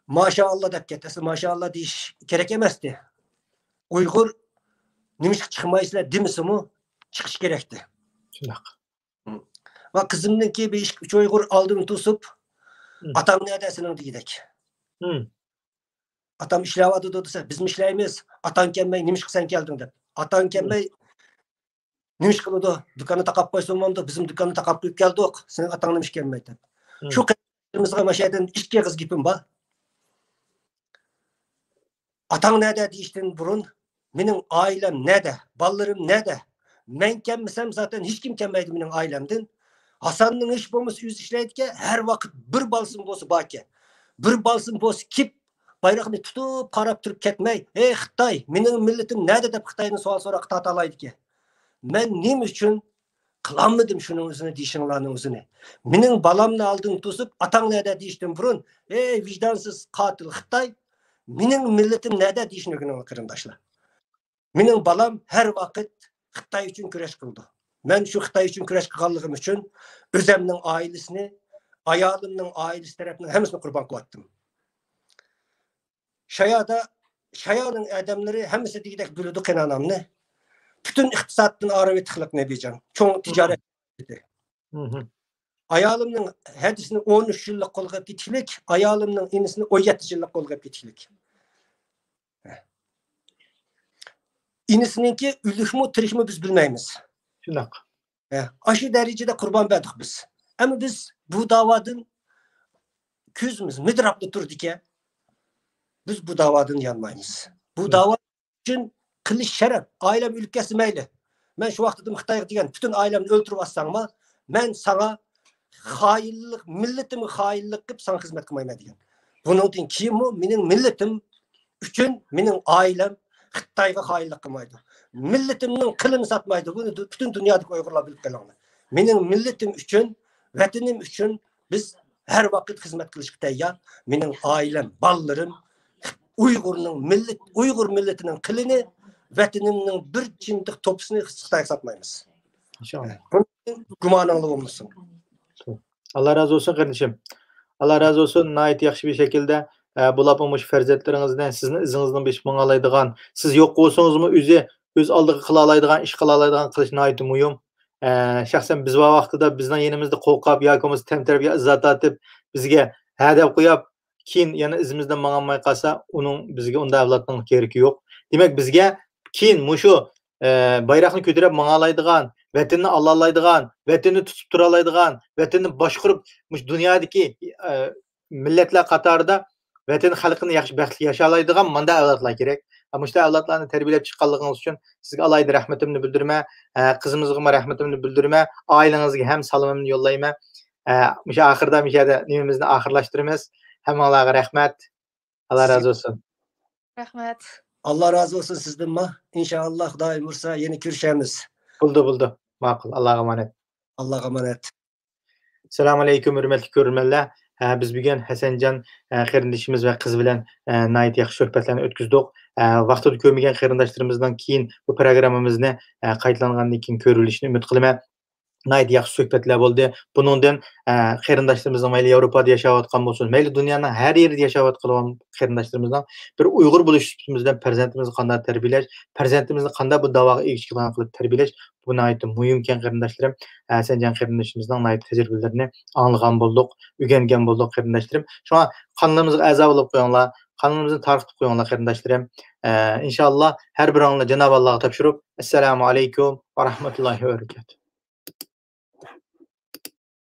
ماشائاللا دەپ كەتتى. ئەسلى ماشائاللا دېيىش كېرەك ئەمەستى. ئۇيغۇر نېمىشقا چىقمايسىلەر دېمىسىمۇ، چىقىش كېرەكتى. شۇنداق. ۋە قىزىمنىڭكى بىر ئىككى ئۈچ ئۇيغۇر ئالدىن توسۇپ، ئاتاڭ نەدە سېنىڭ دېگۈدەك. ئاتام ئىشلەۋاتىدۇ دېسە، بىزمۇ ئىشلەيمىز. ئاتاڭ كەلمەي، نېمىشقا سەن كەلدىڭ دەپ. ئاتاڭ كەلمەي، نېمە ئىش قىلىدۇ؟ دۇكاننى تاقاپ قويسا بولمامدۇ؟ بىزمۇ دۇكاننى تاقاپ قويۇپ كەلدۇق. سېنىڭ ئاتاڭ نېمە ئىش كەلمەي دەپ. شۇ قېرىندىشىمىزغا مانا شۇ يەردىن ئىككى ئېغىز گېپىم بار. ئاتاڭ نەدە دېيىشتىن بۇرۇن، مېنىڭ ئائىلەم نەدە؟ بالىلىرىم نەدە؟ مەن كەلمىسەم، زاتەن ھېچكىم كەلمەيدۇ مېنىڭ ئائىلەمدىن. ھاساننىڭ ھېچ بولمىسا ئۆزى ئىشلەيدىكەن، ھەر ۋاقىت بىر بالىسىمۇ بولسا باركەن. بىر بالىسىمۇ بولسا كېلىپ، بايراقنى تۇتۇپ قاراپ تۇرۇپ كەتمەي، «ھەي خىتاي، مېنىڭ مىللىتىم نەدە؟» دەپ خىتايدىن سوئال سوراققا تارتالايدىكەن. مەن نېمە ئۈچۈن قىلالمىدىم شۇنىڭ ئۆزىنى دېيىشىڭلارنىڭ ئۆزىنى. مېنىڭ بالامنى ئالدىڭ توسۇپ، «ئاتاڭ نەدە؟» دېيىشتىن بۇرۇن، «ھەي ۋىجدانسىز قاتىل خىتاي، مېنىڭ مىللىتىم نەدە؟» دېيىشنى ئۆگىنىڭلار قېرىنداشلار. مېنىڭ بالام ھەر ۋاقىت خىتاي ئۈچۈن كۈرەش قىلىدۇ. مەن شۇ خىتاي ئۈچۈن كۈرەش قىلغانلىقىم ئۈچۈن ئۆزەمنىڭ ئائىلىسىنى، ئايالىمنىڭ ئائىلىسى تەرەپنىڭ ھەممىسىنى قۇربان قىلىۋەتتىم. شايادا، شايانىڭ ئادەملىرى ھەممىسى دېگۈدەك بىلىدۇ قېينانامنى. پۈتۈن ئىقتىسادتىن ئايرىۋېتىقلىق نەبىجان. چوڭ تىجارەت. ئايالىمنىڭ ھەدىسىنى ئون ئۈچ يىللىق قولغا ئېلىپ كېتىكلىك، ئايالىمنىڭ ئىنىسىنى ئون يەتتە يىللىق قولغا ئېلىپ كېتىكلىك. ئىنىسىنىڭكى ئۆلۈكمۇ، تىرىكمۇ بىز بىلمەيمىز. شۇنداق. ئاشۇ دەرىجىدە قۇربان بەردۇق بىز. ئەمما بىز بۇ داۋادىن كۆزىمىز مىدىراپلا تۇرىدىكەن. بىز بۇ داۋادىن يانمايمىز. بۇ داۋا ئۈچۈن قىلىش شەرەپ. ئائىلەم ئۆلۈپ كەتسە مەيلى. مەن شۇ ۋاقىتتا خىتايغا دېگەن، پۈتۈن ئائىلەمنى ئۆلتۈرۈپ ئاتساڭمۇ، مەن ساڭا خائىنلىق، مىللىتىمگە خائىنلىق قىلىپ ساڭا خىزمەت قىلمايمەن دېگەن. بۇنىڭدىن كېيىنمۇ مېنىڭ مىللىتىم ئۈچۈن مېنىڭ ئائىلەم خىتايغا خائىنلىق قىلمايدۇ. مىللىتىمنىڭ قېنىنى ساتمايدۇ. بۇنى دۇ-، پۈتۈن دۇنيادىكى ئۇيغۇرلار بىلىپ قېلىڭلار. مېنىڭ مىللىتىم ئۈچۈن، ۋەتىنىم ئۈچۈن بىز ھەر ۋاقىت خىزمەت قىلىشقا تەييار. مېنىڭ ئائىلەم، بالىلىرىم ئۇيغۇرنىڭ مىللىت-، ئۇيغۇر مىللىتىنىڭ قېنىنى، ۋەتىنىمنىڭ بىر چىمدىق توپىسىنى خىتايغا ساتمايمىز. ئىنشائاللا. بۇنىڭدىن گۇمانىڭلار بولمىسۇن. ئاللا رازى بولسۇن، قېرىندىشىم. ئاللا رازى بولسۇن. ناھايىتى ياخشى بىر شەكىلدە، ئە، بۇلاپمۇ مۇشۇ پەرزەنتلىرىڭىزنى سىزنىڭ ئىزىڭىزدىن بېسىپ ماڭالايدىغان، سىز يوق بولسىڭىزمۇ ئۆزى ئۆز ئالدىغا قىلالايدىغان ئىش قىلالايدىغان قىلىش ناھايىتى مۇھىم. ئە، شەخسەن بىز بار ۋاقتىدا بىزنىڭ يېنىمىزدا قورقاپ ياكى بولمىسا تەمتىرەپ يا ئىزا تارتىپ بىزگە ھە دەپ قويۇپ، كېيىن يەنە ئىزىمىزدىن ماڭالماي قالسا، ئۇنىڭ بىزگە ئۇنداق ئەۋلادنىڭ كېرىكى يوق. دېمەك، بىزگە كېيىن مۇشۇ، ئە، بايراقنى كۆتۈرۈپ ماڭالايدىغان، ۋەتىننى ئالالايدىغان، ۋەتەننى تۇتۇپ تۇرالايدىغان، ۋەتەننى باشقۇرۇپ، مۇشۇ دۇنيادىكى، ئە، مىللەتلەر قاتارىدا ۋەتەن خەلقىنى ياخشى بەختلىك ياشالايدىغان مانداق ئەۋلادلار كېرەك. مۇشۇنداق ئەۋلادلارنى تەربىيەلەپ چىققانلىقىڭىز ئۈچۈن سىزگە ئالاھىدە رەھمىتىمنى بىلدۈرىمەن. ئە، قىزىمىزغىمۇ رەھمىتىمنى بىلدۈرىمەن. ئائىلىڭىزگە ھەم سالىمىمنى يوللايمەن. ئە، مۇشۇ ئاخىردا مۇشۇ يەردە نېمىمىزنى ئاخىرلاشتۇرىمىز. ھەممىڭلارغا رەھمەت. ئاللا رازى بولسۇن. رەھمەت. ئاللا رازى بولسۇن سىزدىنمۇ. ئىنشائاللا، خۇدايىم بۇيرۇسا يەنە كۆرۈشەرمىز. بولدى، بولدى. ماقۇل. ئاللاغا ئامانەت. ئاللاغا ئامانەت. ئەسسالامۇ ئەلەيكۇم، ھۆرمەتلىك كۆرۈرمەنلەر. ھە، بىز بۈگۈن ھەسەنجان، ھە، قېرىندىشىمىز ۋە قىز بىلەن، ھە، ناھايىتى ياخشى سۆھبەتلەرنى ئۆتكۈزدۇق. ھە، ۋاقتىدا كۆرمىگەن قېرىنداشلىرىمىزنىڭ كېيىن بۇ پروگراممىمىزنى، ھە، قايتىلانغاندىن كېيىن كۆرۈۋېلىشىنى ئۈمىد قىلىمەن. ناھايىتى ياخشى سۆھبەتلەر بولدى. بۇنىڭدىن، ھە، قېرىنداشلىرىمىزنىڭ مەيلى ياۋروپادا ياشاۋاتقان بولسۇن، مەيلى دۇنيانىڭ ھەر يېرىدە ياشاۋاتقان قېرىنداشلىرىمىزنىڭ بىر ئۇيغۇر بولۇش سۈپىتىمىز بىلەن پەرزەنتىمىزنى قانداق تەربىيەلەش، پەرزەنتىمىزنى قانداق بۇ داۋاغا ئىگە چىقىدىغان قىلىپ تەربىيەلەش، بۇ ناھايىتى مۇھىمكەن قېرىنداشلىرىم. ھەسەنجان قېرىندىشىمىزنىڭ ناھايىتى تەجرىبىلىرىنى ئاڭلىغان بولدۇق، ئۆگەنگەن بولدۇق قېرىنداشلىرىم. شۇڭا قانىلىمىزغا ئەزا بولۇپ قويۇڭلار، قانىلىمىزنى تارقىتىپ قويۇڭلار قېرىنداشلىرىم. ئە، ئىنشاللا ھەر بىرىڭلارنى جانابى ئاللاغا تاپشۇرۇپ، ئەسسالامۇ ئەلەيكۇم ۋە رەھمەتۇللاھى ۋە بەرىكاتۇھ.